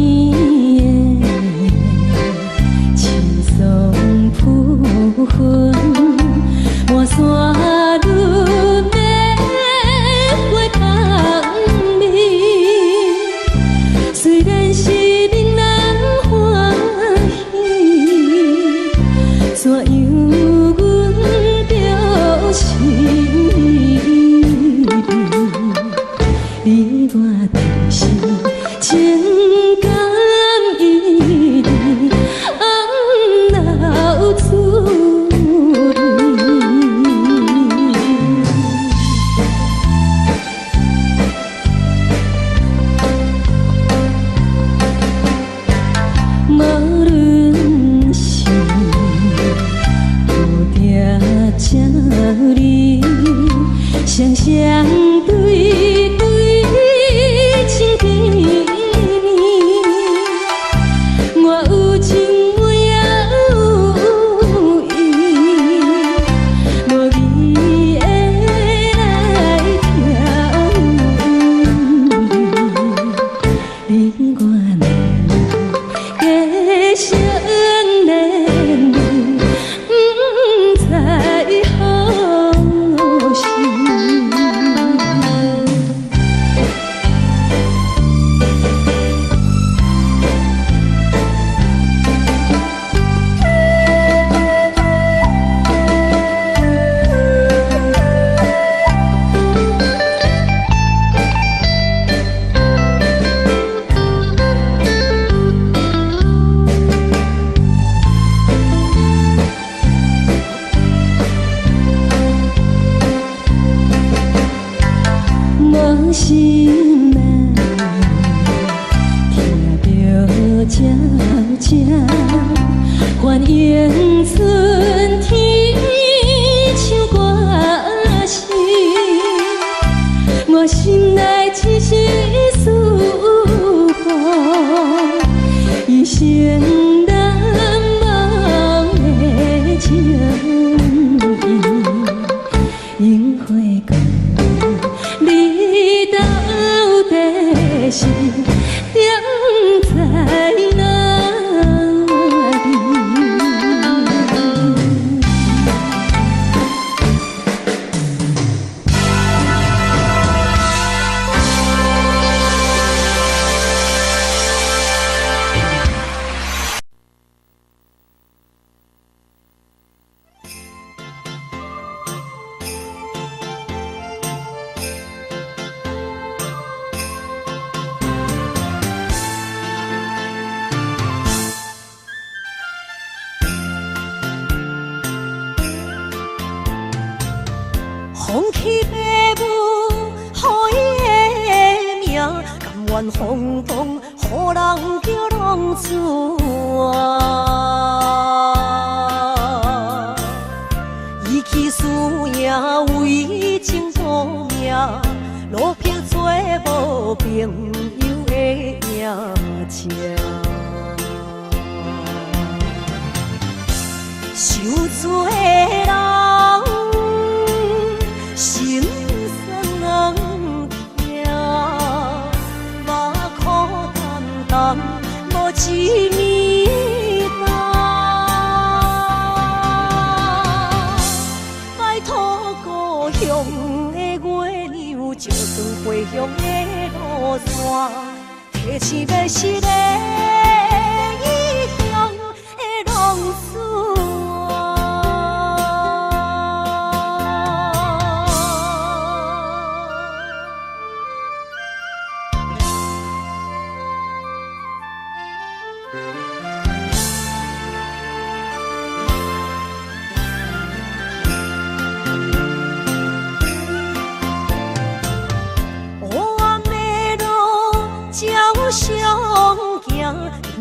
的青松浮雲，滿山女的花香味。雖然是闽人歡喜，怎樣阮著心你我就是情感依恋，暗留滋味。無論是放棄爸母予伊的名，甘願風蕩予人叫浪子啊！伊去輸贏為情賭命，落魄做無朋友的影子。受罪的人心酸軟疼，目苦澹澹無一暝冬。拜託故鄉的月娘，照光回鄉的路線，提醒欲失的異鄉的浪子。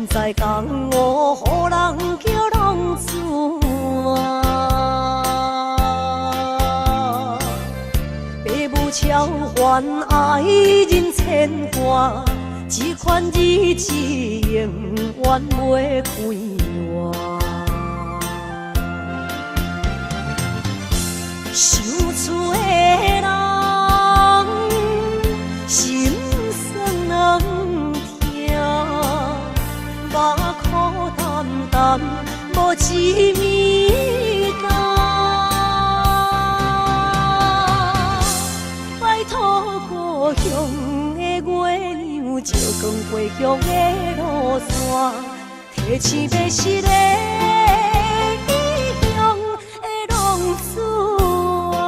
毋知江湖予人叫浪子啊，爸母超凡愛人牽掛，這款日子永遠袂快活。想厝的人心酸軟疼，目苦澹澹無一暝冬。拜託故鄉的月娘，照光回鄉的路線，提醒欲失的異鄉的浪子啊。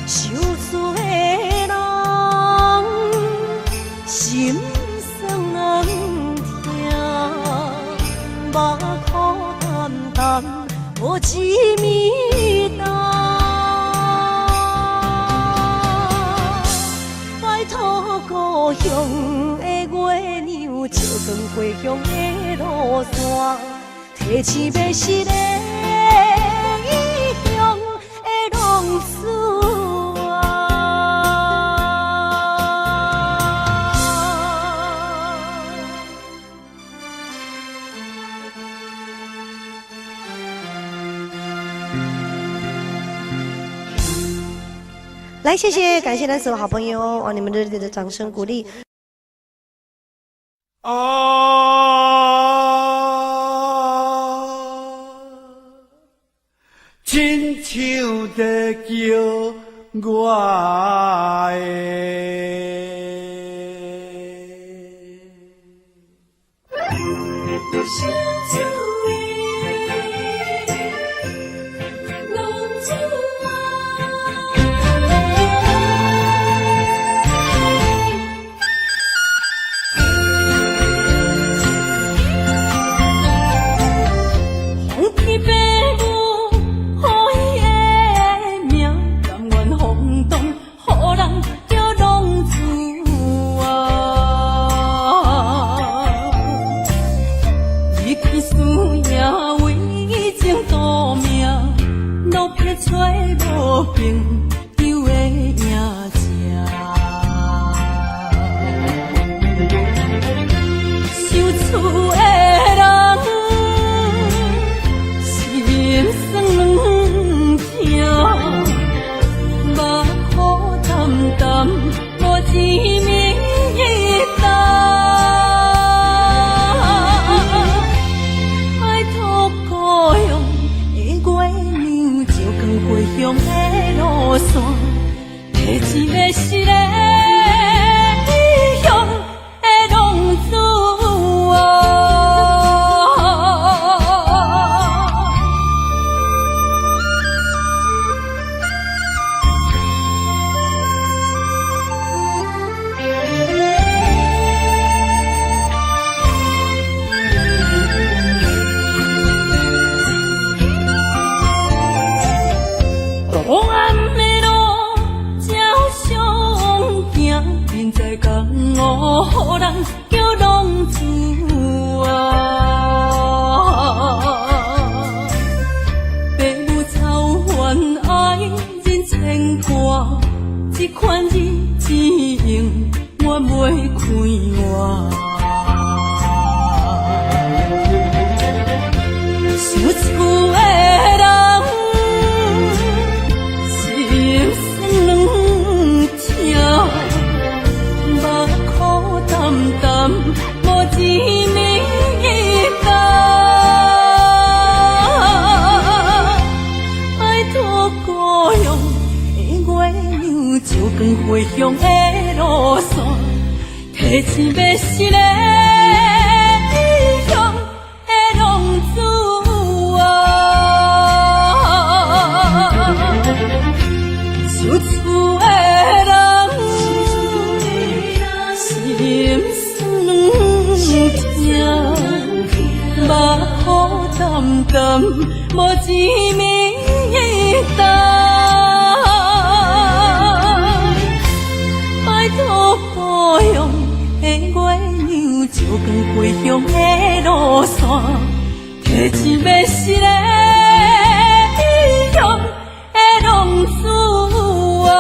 受罪的人心酸軟疼，目苦澹澹無一暝冬。拜託故鄉的月娘，照光回鄉的路線，提醒欲失的異鄉的浪子啊。來，謝謝，感謝咱所有好朋友哦，你們熱烈的掌聲鼓勵。啊，親像在叫我的。回鄉的路線，提醒錢欲死的异乡的浪子啊，想厝的人心酸痛，目苦澹澹，無一暝担。拜託故鄉的月娘，照光歸鄉的路線，提錢欲死的異鄉的浪子啊。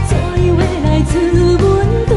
怎樣會來出問題？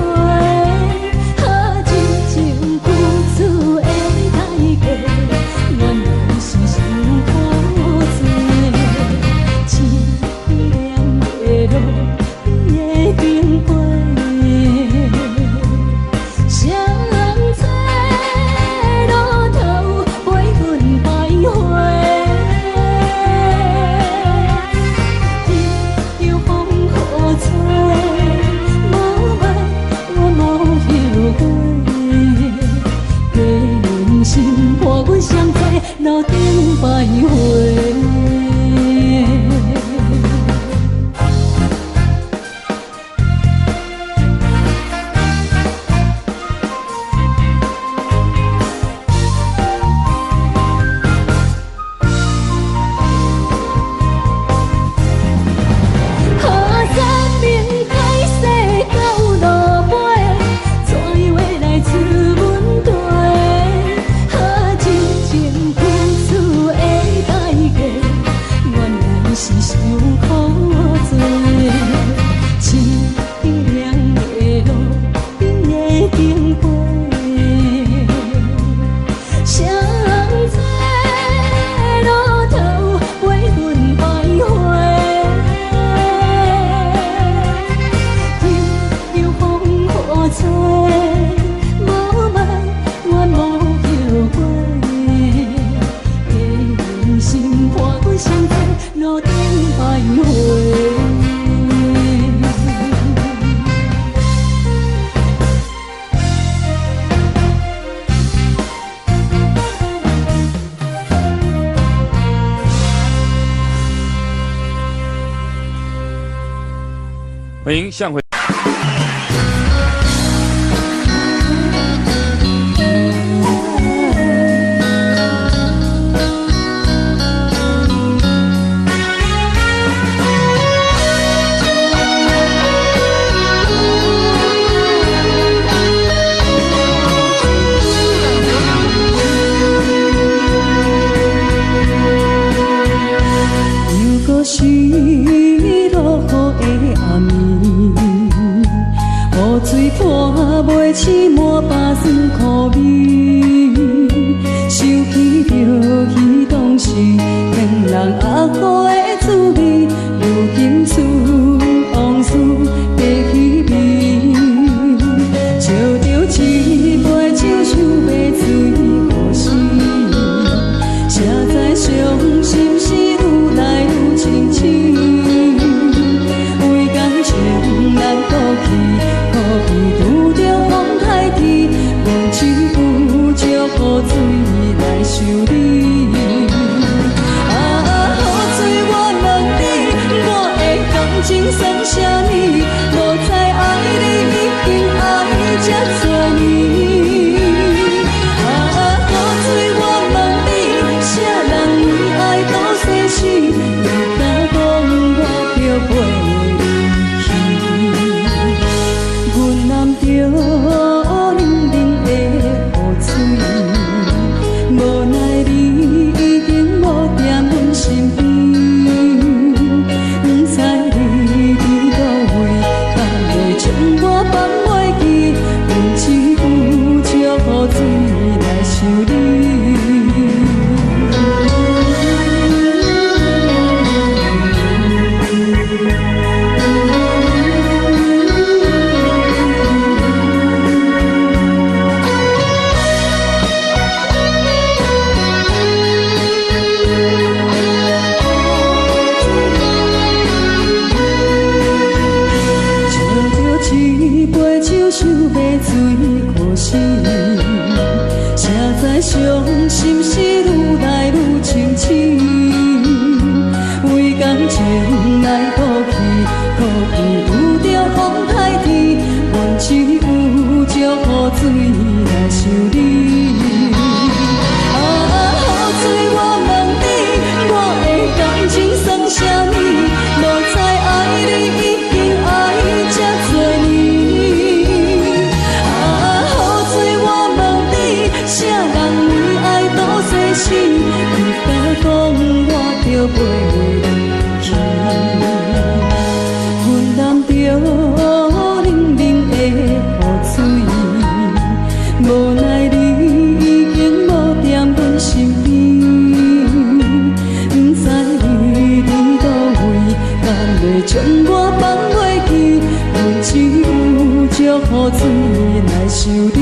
心做路頂徘徊。歡迎向輝。又閣是落雨的暗暝，雨水潑袂醒滿腹酸苦味，想起著彼當時天人鴨雨的滋味，如今思往事爬起味，照著一杯酒想欲醉予死，才知傷心事愈來愈清醒，為感情難過去，苦比拄著風颱天，阮只有借雨水來想你。啊，雨水我問你，我的感情算啥物？無知愛你已經愛這濟年。啊，雨水我問你，啥人為愛賭生死？你敢講我著陪你去？阮攬著冷冷的雨水，無奈你已經無踮阮身邊，不知你佇佗位，敢會將我放袂記？阮只有借雨水來想你。照著一杯酒，想欲醉予死，才知傷心事愈來愈清醒。為感情來賭氣，苦比拄著風颱天，阮只有借雨水來想你。啊，雨水我問你，我的感情算啥物？無知愛你已經愛這濟年。啊，雨水我問你，啥人為愛賭生死？你敢講我著陪你去？阮攬著冷冷的雨水，無奈你已經無踮阮身邊，不知你佇佗位，敢會將我放袂記？阮只有借雨水來想你。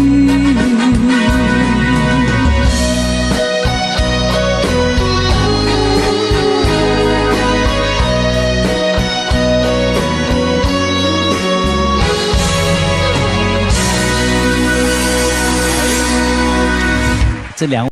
這兩。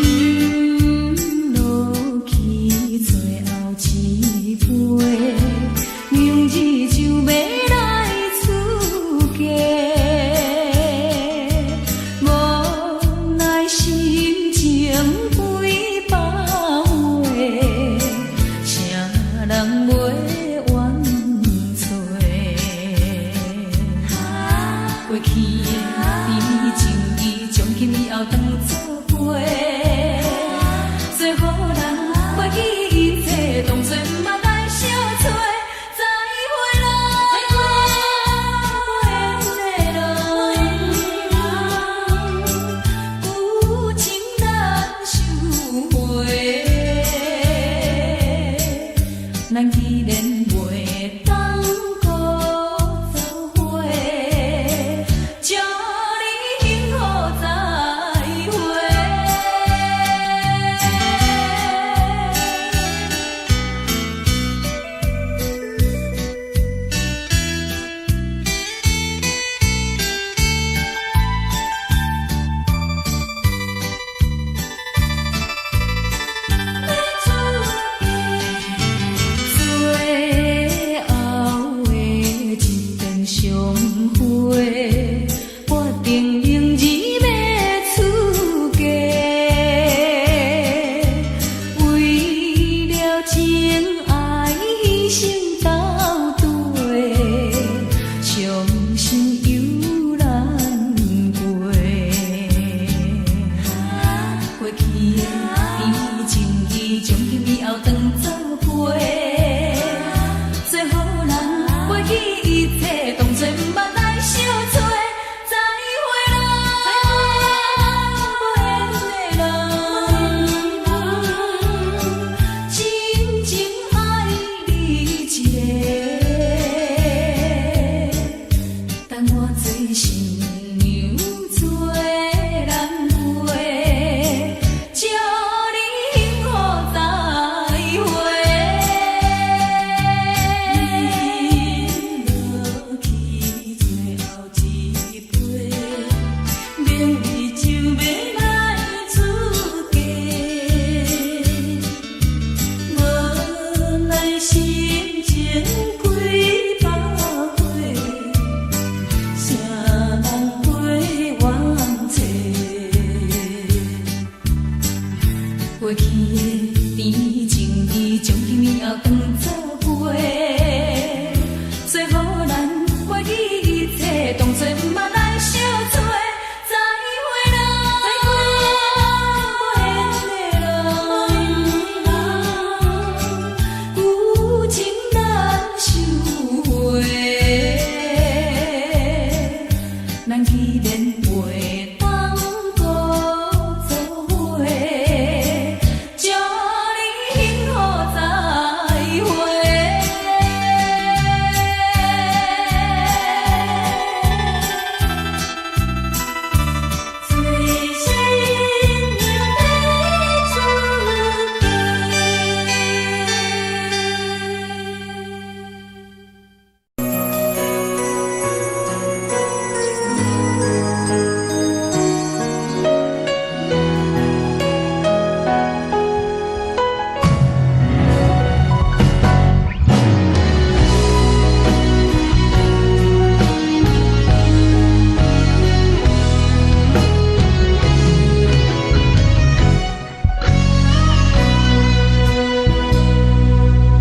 飲落去最後一杯，明日就欲來出嫁，無奈心情幾百回，誰人袂怨找？過去的甜蜜情誼，從今以後當作陪。做予人袂記一切，當作毋捌來相揣。再會啦，相會，決定明日欲出嫁。為了情愛犧牲斗地，傷心猶難過。過去的甜情義，從今以後當做陪。做予人袂記一切，當作毋捌來相揣。再會啦，無緣的人，真情愛你一个，等我做新娘做人陪，祝你幸福再會。飲落去最後一杯，明日就欲來出嫁。無奈心情幾百回，誰人陪阮坐？過去的甜情義，從今以後當做陪。做予咱袂記一切，當作毋捌來相揣。再會啦，無緣的人，舊情難收回。咱既然袂當閣做伙，祝你幸福再會。做新娘欲出嫁。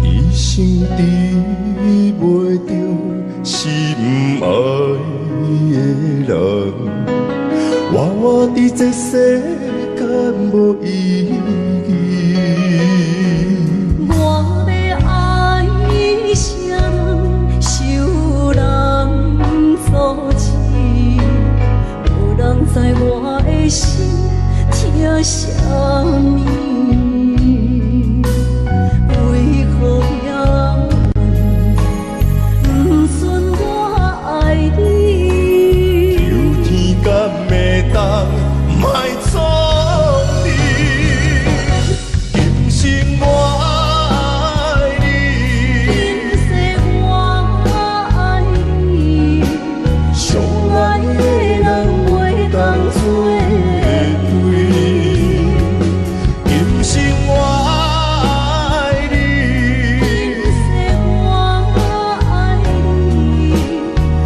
一生得袂著心愛的人，活活佇這世間無意義。我欲愛誰人，受人阻止，無人知我的心疼啥物。為何命運不准我愛你？求天敢會當莫創你，今生我愛你。今世我愛你，相愛的人袂當做對。今生我愛你，今世我愛你，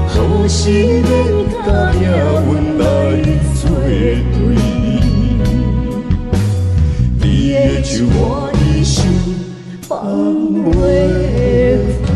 何時免共命運來做對？你的手我一生放袂開。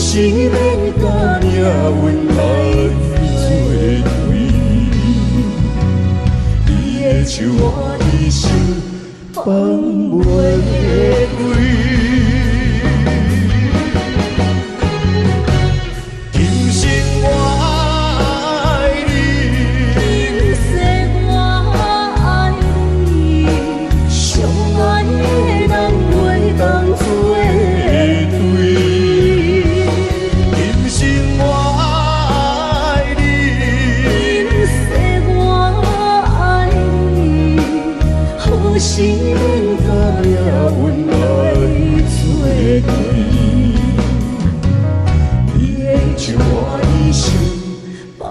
時免共命運來做對？你的手我一生放袂開。今生我愛你，今世我愛你，相愛的人袂當做對。今生我愛你，今世我愛你，何時免共命運來做對？你的手我一生放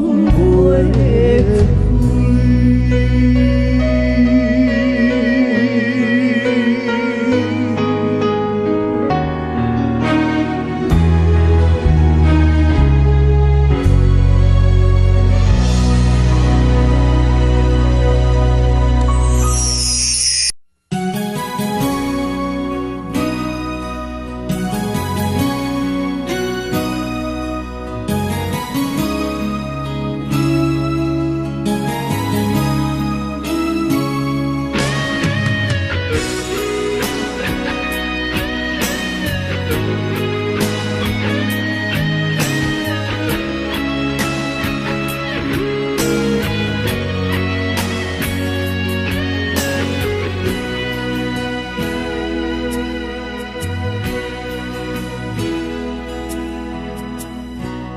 袂開。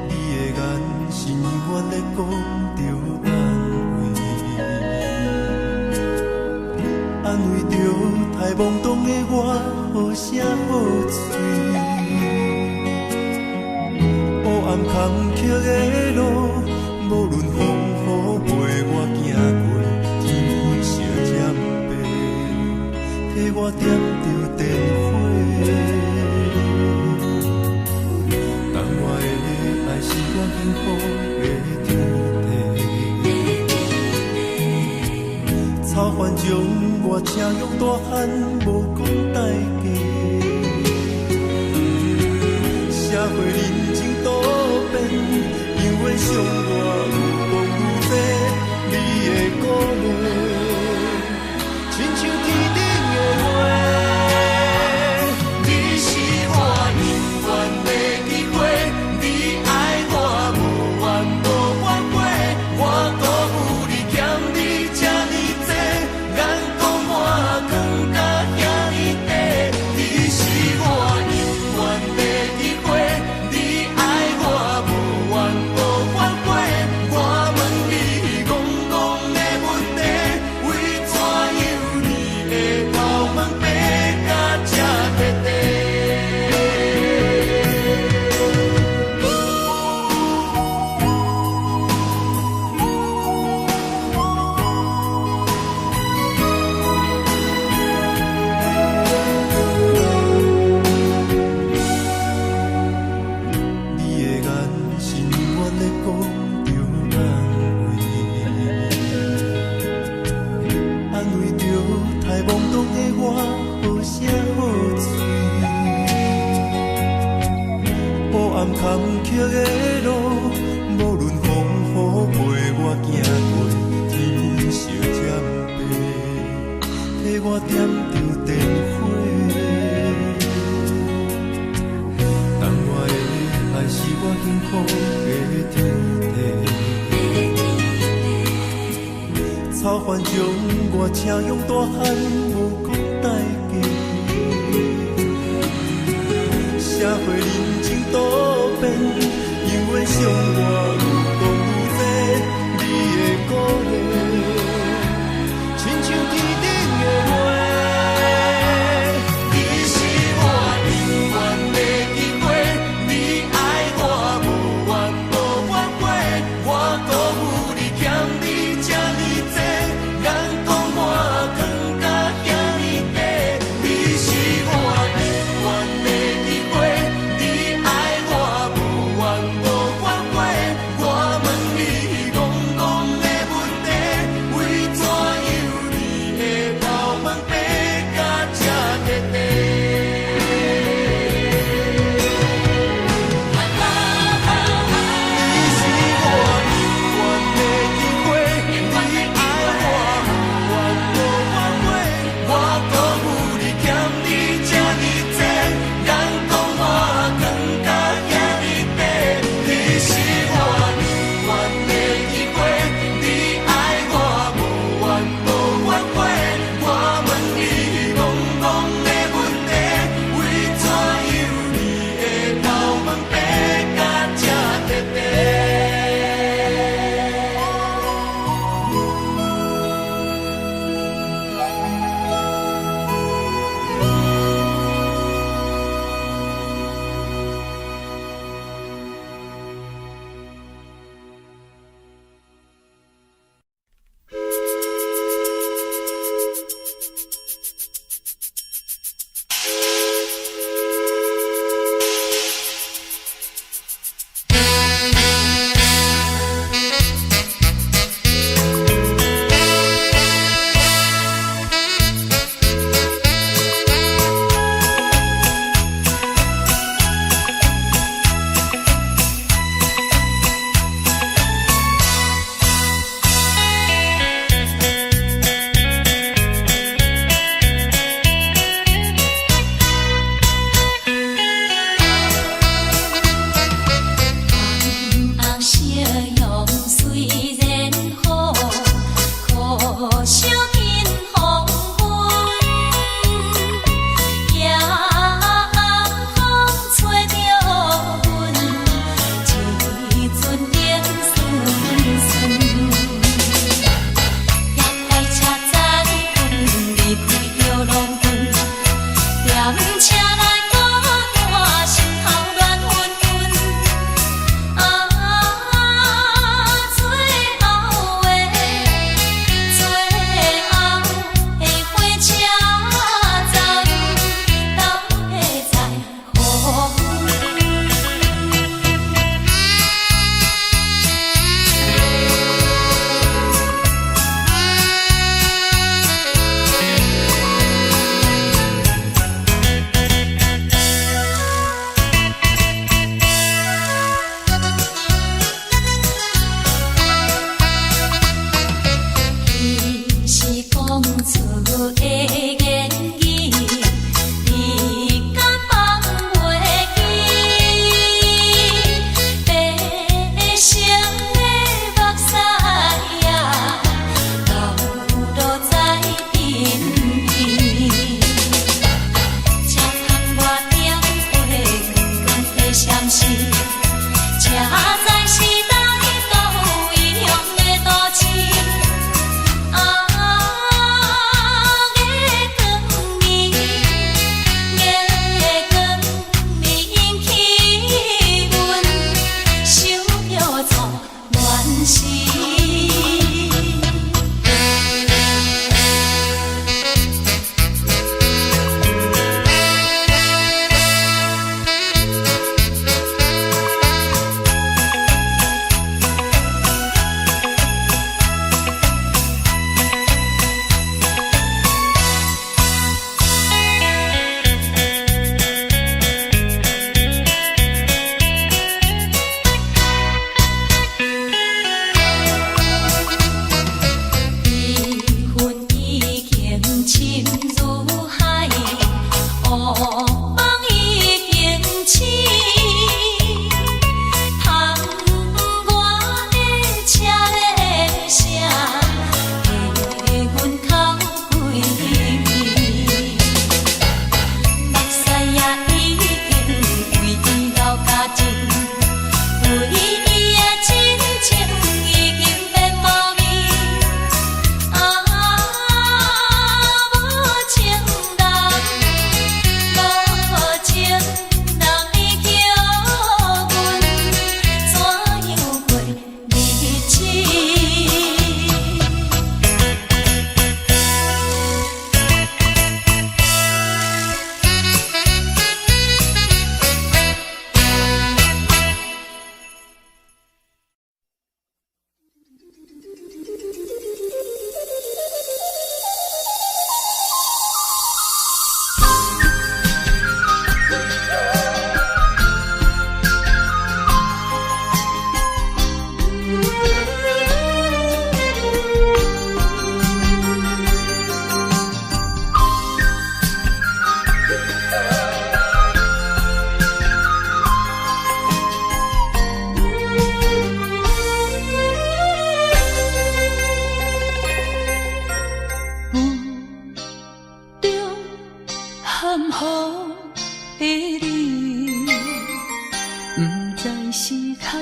你的眼神永遠咧講著安慰，安慰著太懵懂的我，好聲好喙。黑暗坎坷的路，無論風雨陪我行過，天昏小針白，替我點著電火。但我的愛是我幸福的天地，草原將我請養大漢，無講代價。社會人情多變，永遠傷我愈講愈濟，你的鼓勵，親像天頂的月。你是我永遠的機會，你愛我無怨無反悔，我辜負你欠你這呢濟，眼光我藏甲遐呢短。你是我永遠的機會，你愛我無怨無反悔，我問你戇戇的問題，為怎樣你會頭毛白甲這徹底？你的眼神永遠咧講著安慰，安慰著太懵懂的我，好聲好喙。黑暗坎坷的路，無論風雨陪我行過，天昏小針白，替我點著電火。但我的愛是我幸福的天地，草原將我請養大漢，無講代價。社會人情多變，永遠傷我愈講愈濟，你的鼓勵，親像天頂的月。你是我永遠的機會，你愛我無怨無反悔，我辜負你欠你這呢濟，眼光我藏甲遐呢短。你是我永遠的機會，你愛我無怨無反悔，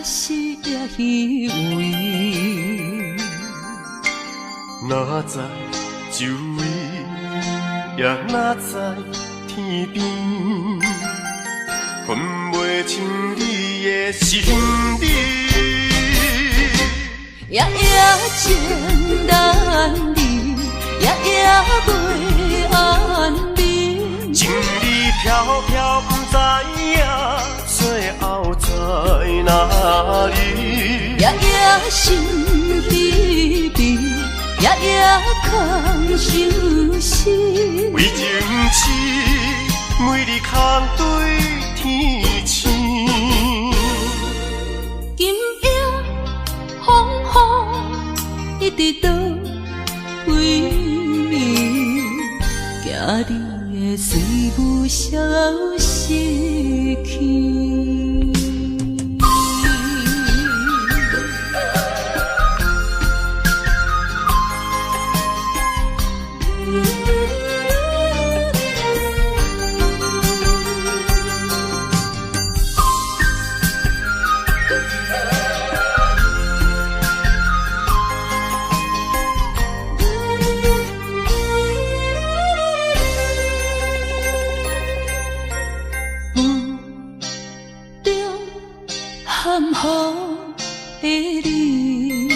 確實也虛偽。哪知周圍，也哪知天邊，分袂清你的心理。夜夜情難離，夜夜袂安眠。情理飄飄，不知影最後在哪裡。夜夜心疲憊，夜夜空相思。為情痴，每日空對天星。今夜風雨一直倒位，驚你的水霧消失去。的你，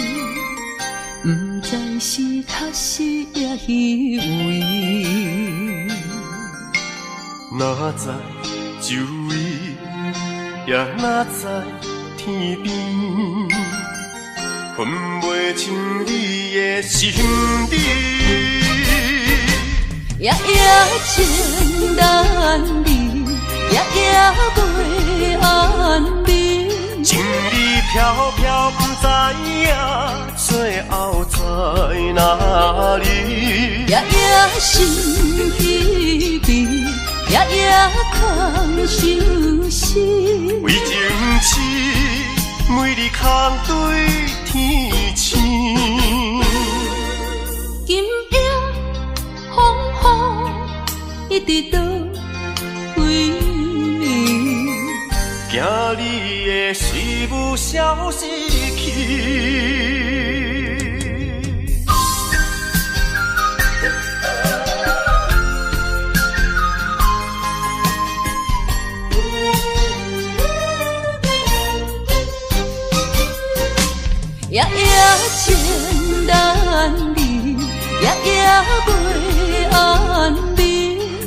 不知是確實抑虛偽。哪知周圍，也哪知天邊，分袂清你的心理。夜夜情難離，夜夜袂安眠。情理飄飄，不知影最後在哪裡。夜夜心疲憊，夜夜空相思。為情痴，每日空對天星。今夜風雨一直倒位，驚你的思霧消失去。夜夜情難離，夜夜袂安眠。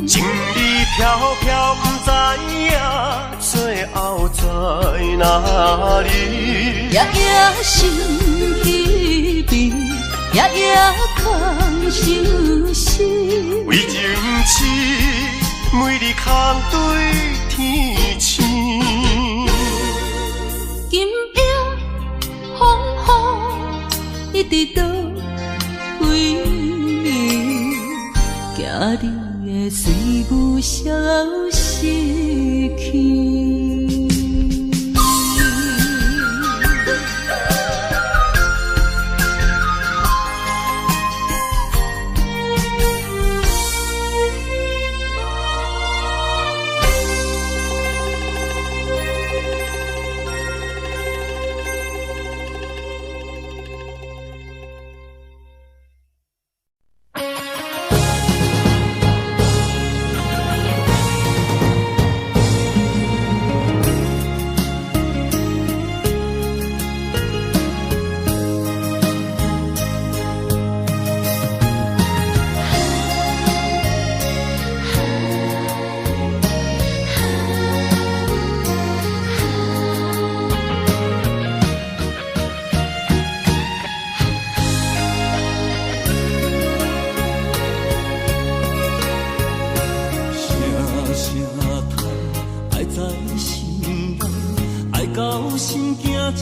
情理飄飄，不知影最後在哪裡。夜夜心疲憊，夜夜空相思。為情痴，每日空對天星。今夜風雨一直倒位，驚你的水霧消失去。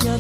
山。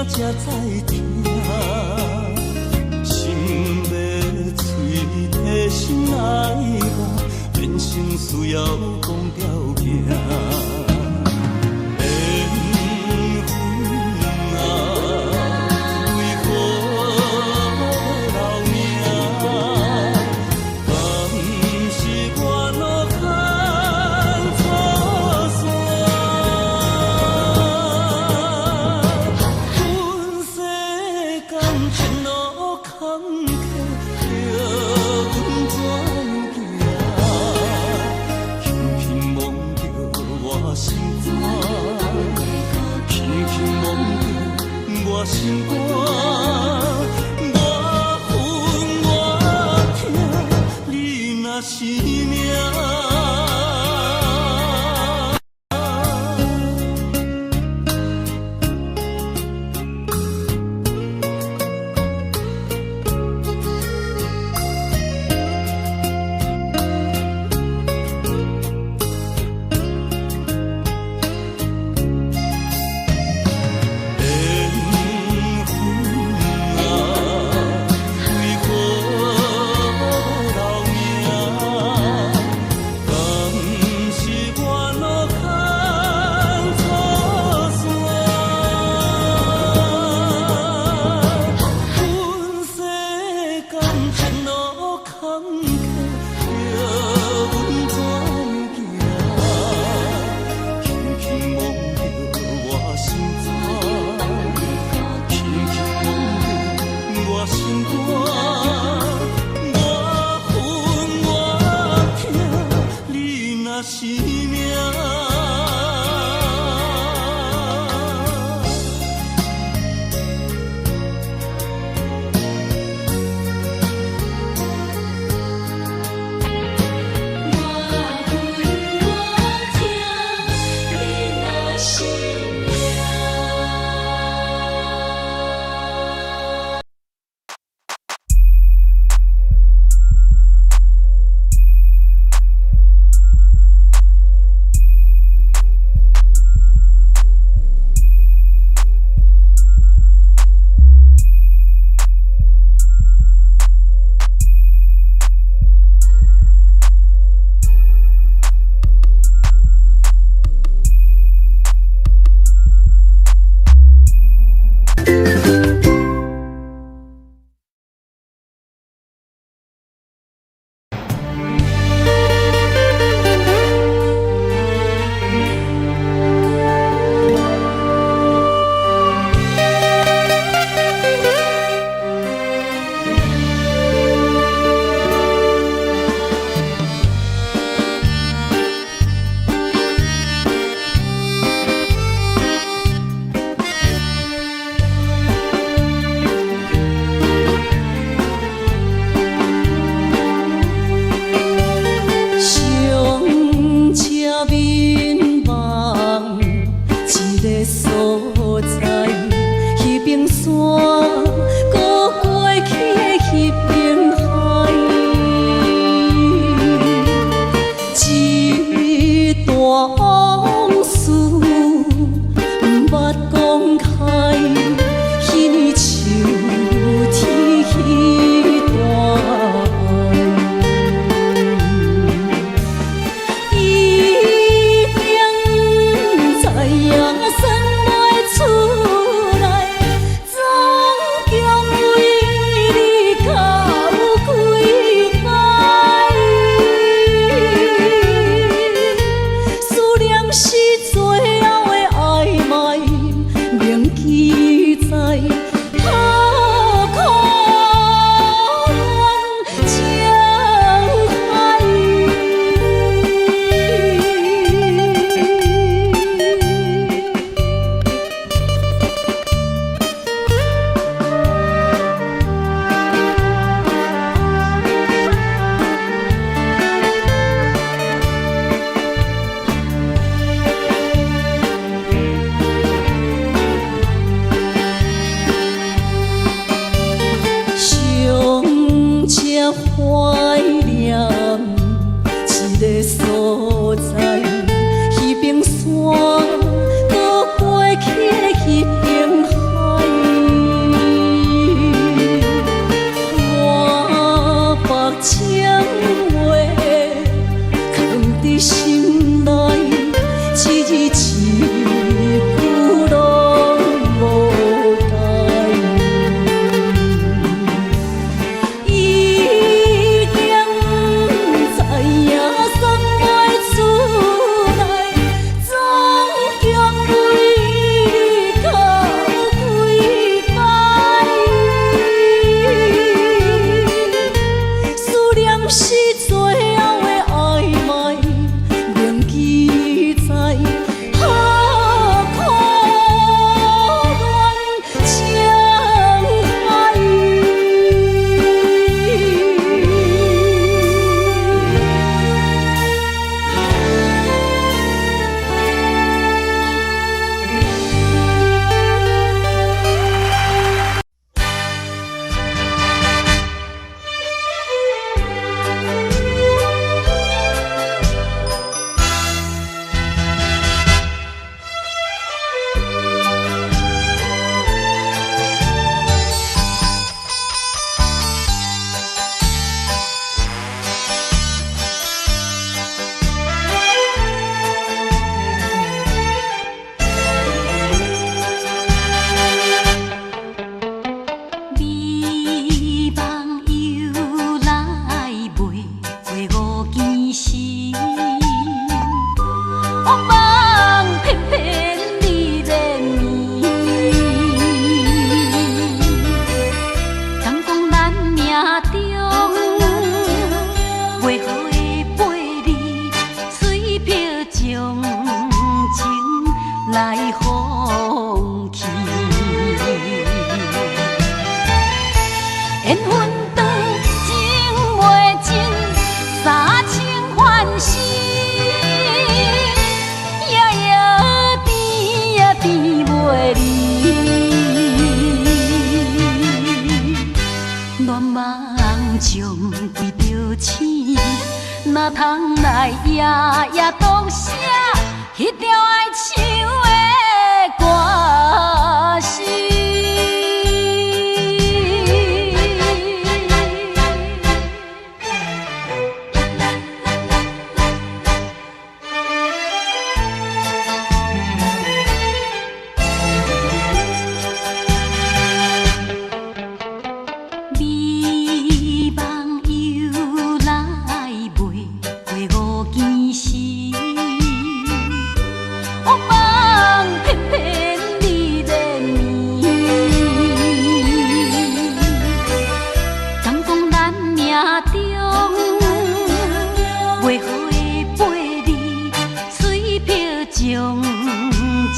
才知疼。心欲喙提心爱我，人生需要讲条件。缘分啊，为何留名？敢是我路牵错线？阮世间情路坎坷，叫阮怎样行？轻轻摸著我心肝，轻轻摸著我心肝。我恨我疼，你若是命。缘分啊，为何留名？敢是我路牵错线？阮世间情路坎坷，叫阮怎样行？轻轻摸著我心肝，轻轻摸著我心肝。我恨我疼，你若是命。我恨我疼，你若是命。上车眠梦一个所在，彼边山，阁过去的彼边海，一段往事毋捌讲开，彼年秋天彼段爱。一定知影算袂出来，总共为你哭几摆。思念是最后的暧昧，铭记在何苦恋情海。上车怀念一个所在，彼边山，阁过去的彼边海。美夢由來袂過五更時，惡夢偏偏你連綿。敢講咱命中袂好的陪你，催迫將情來放棄。緣分長，情袂盡，三清凡事，夜夜甜也甜袂離。恋夢將規著醒，哪通來夜夜獨寫彼條愛唱的歌詞？美夢由來袂過五更時，惡夢偏偏你連綿。敢講咱命中袂好的陪你，催迫將情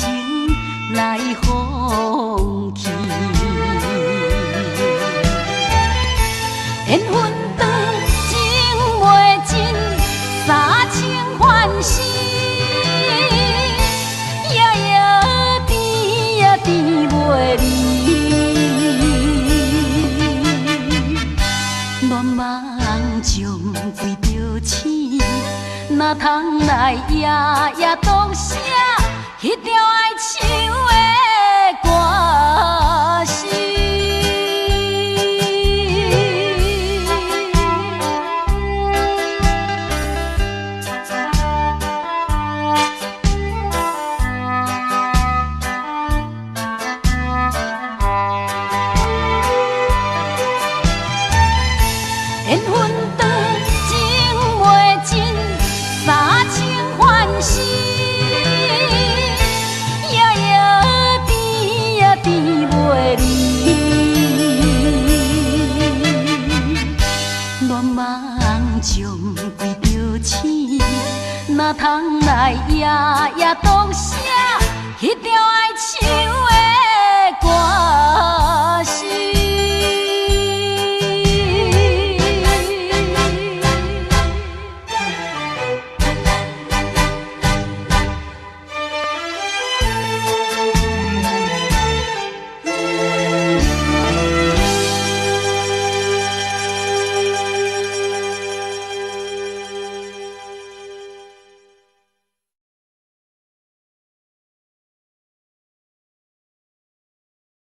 來放棄。緣分長，情袂盡，三清凡事，夜夜甜也甜袂離。恋夢將規著醒，哪通來夜夜獨寫彼條愛唱的歌詞？緣分長，情袂盡，三清凡事，夜夜甜也甜袂離。戀夢將規著醒，哪通來夜夜獨寫彼條愛唱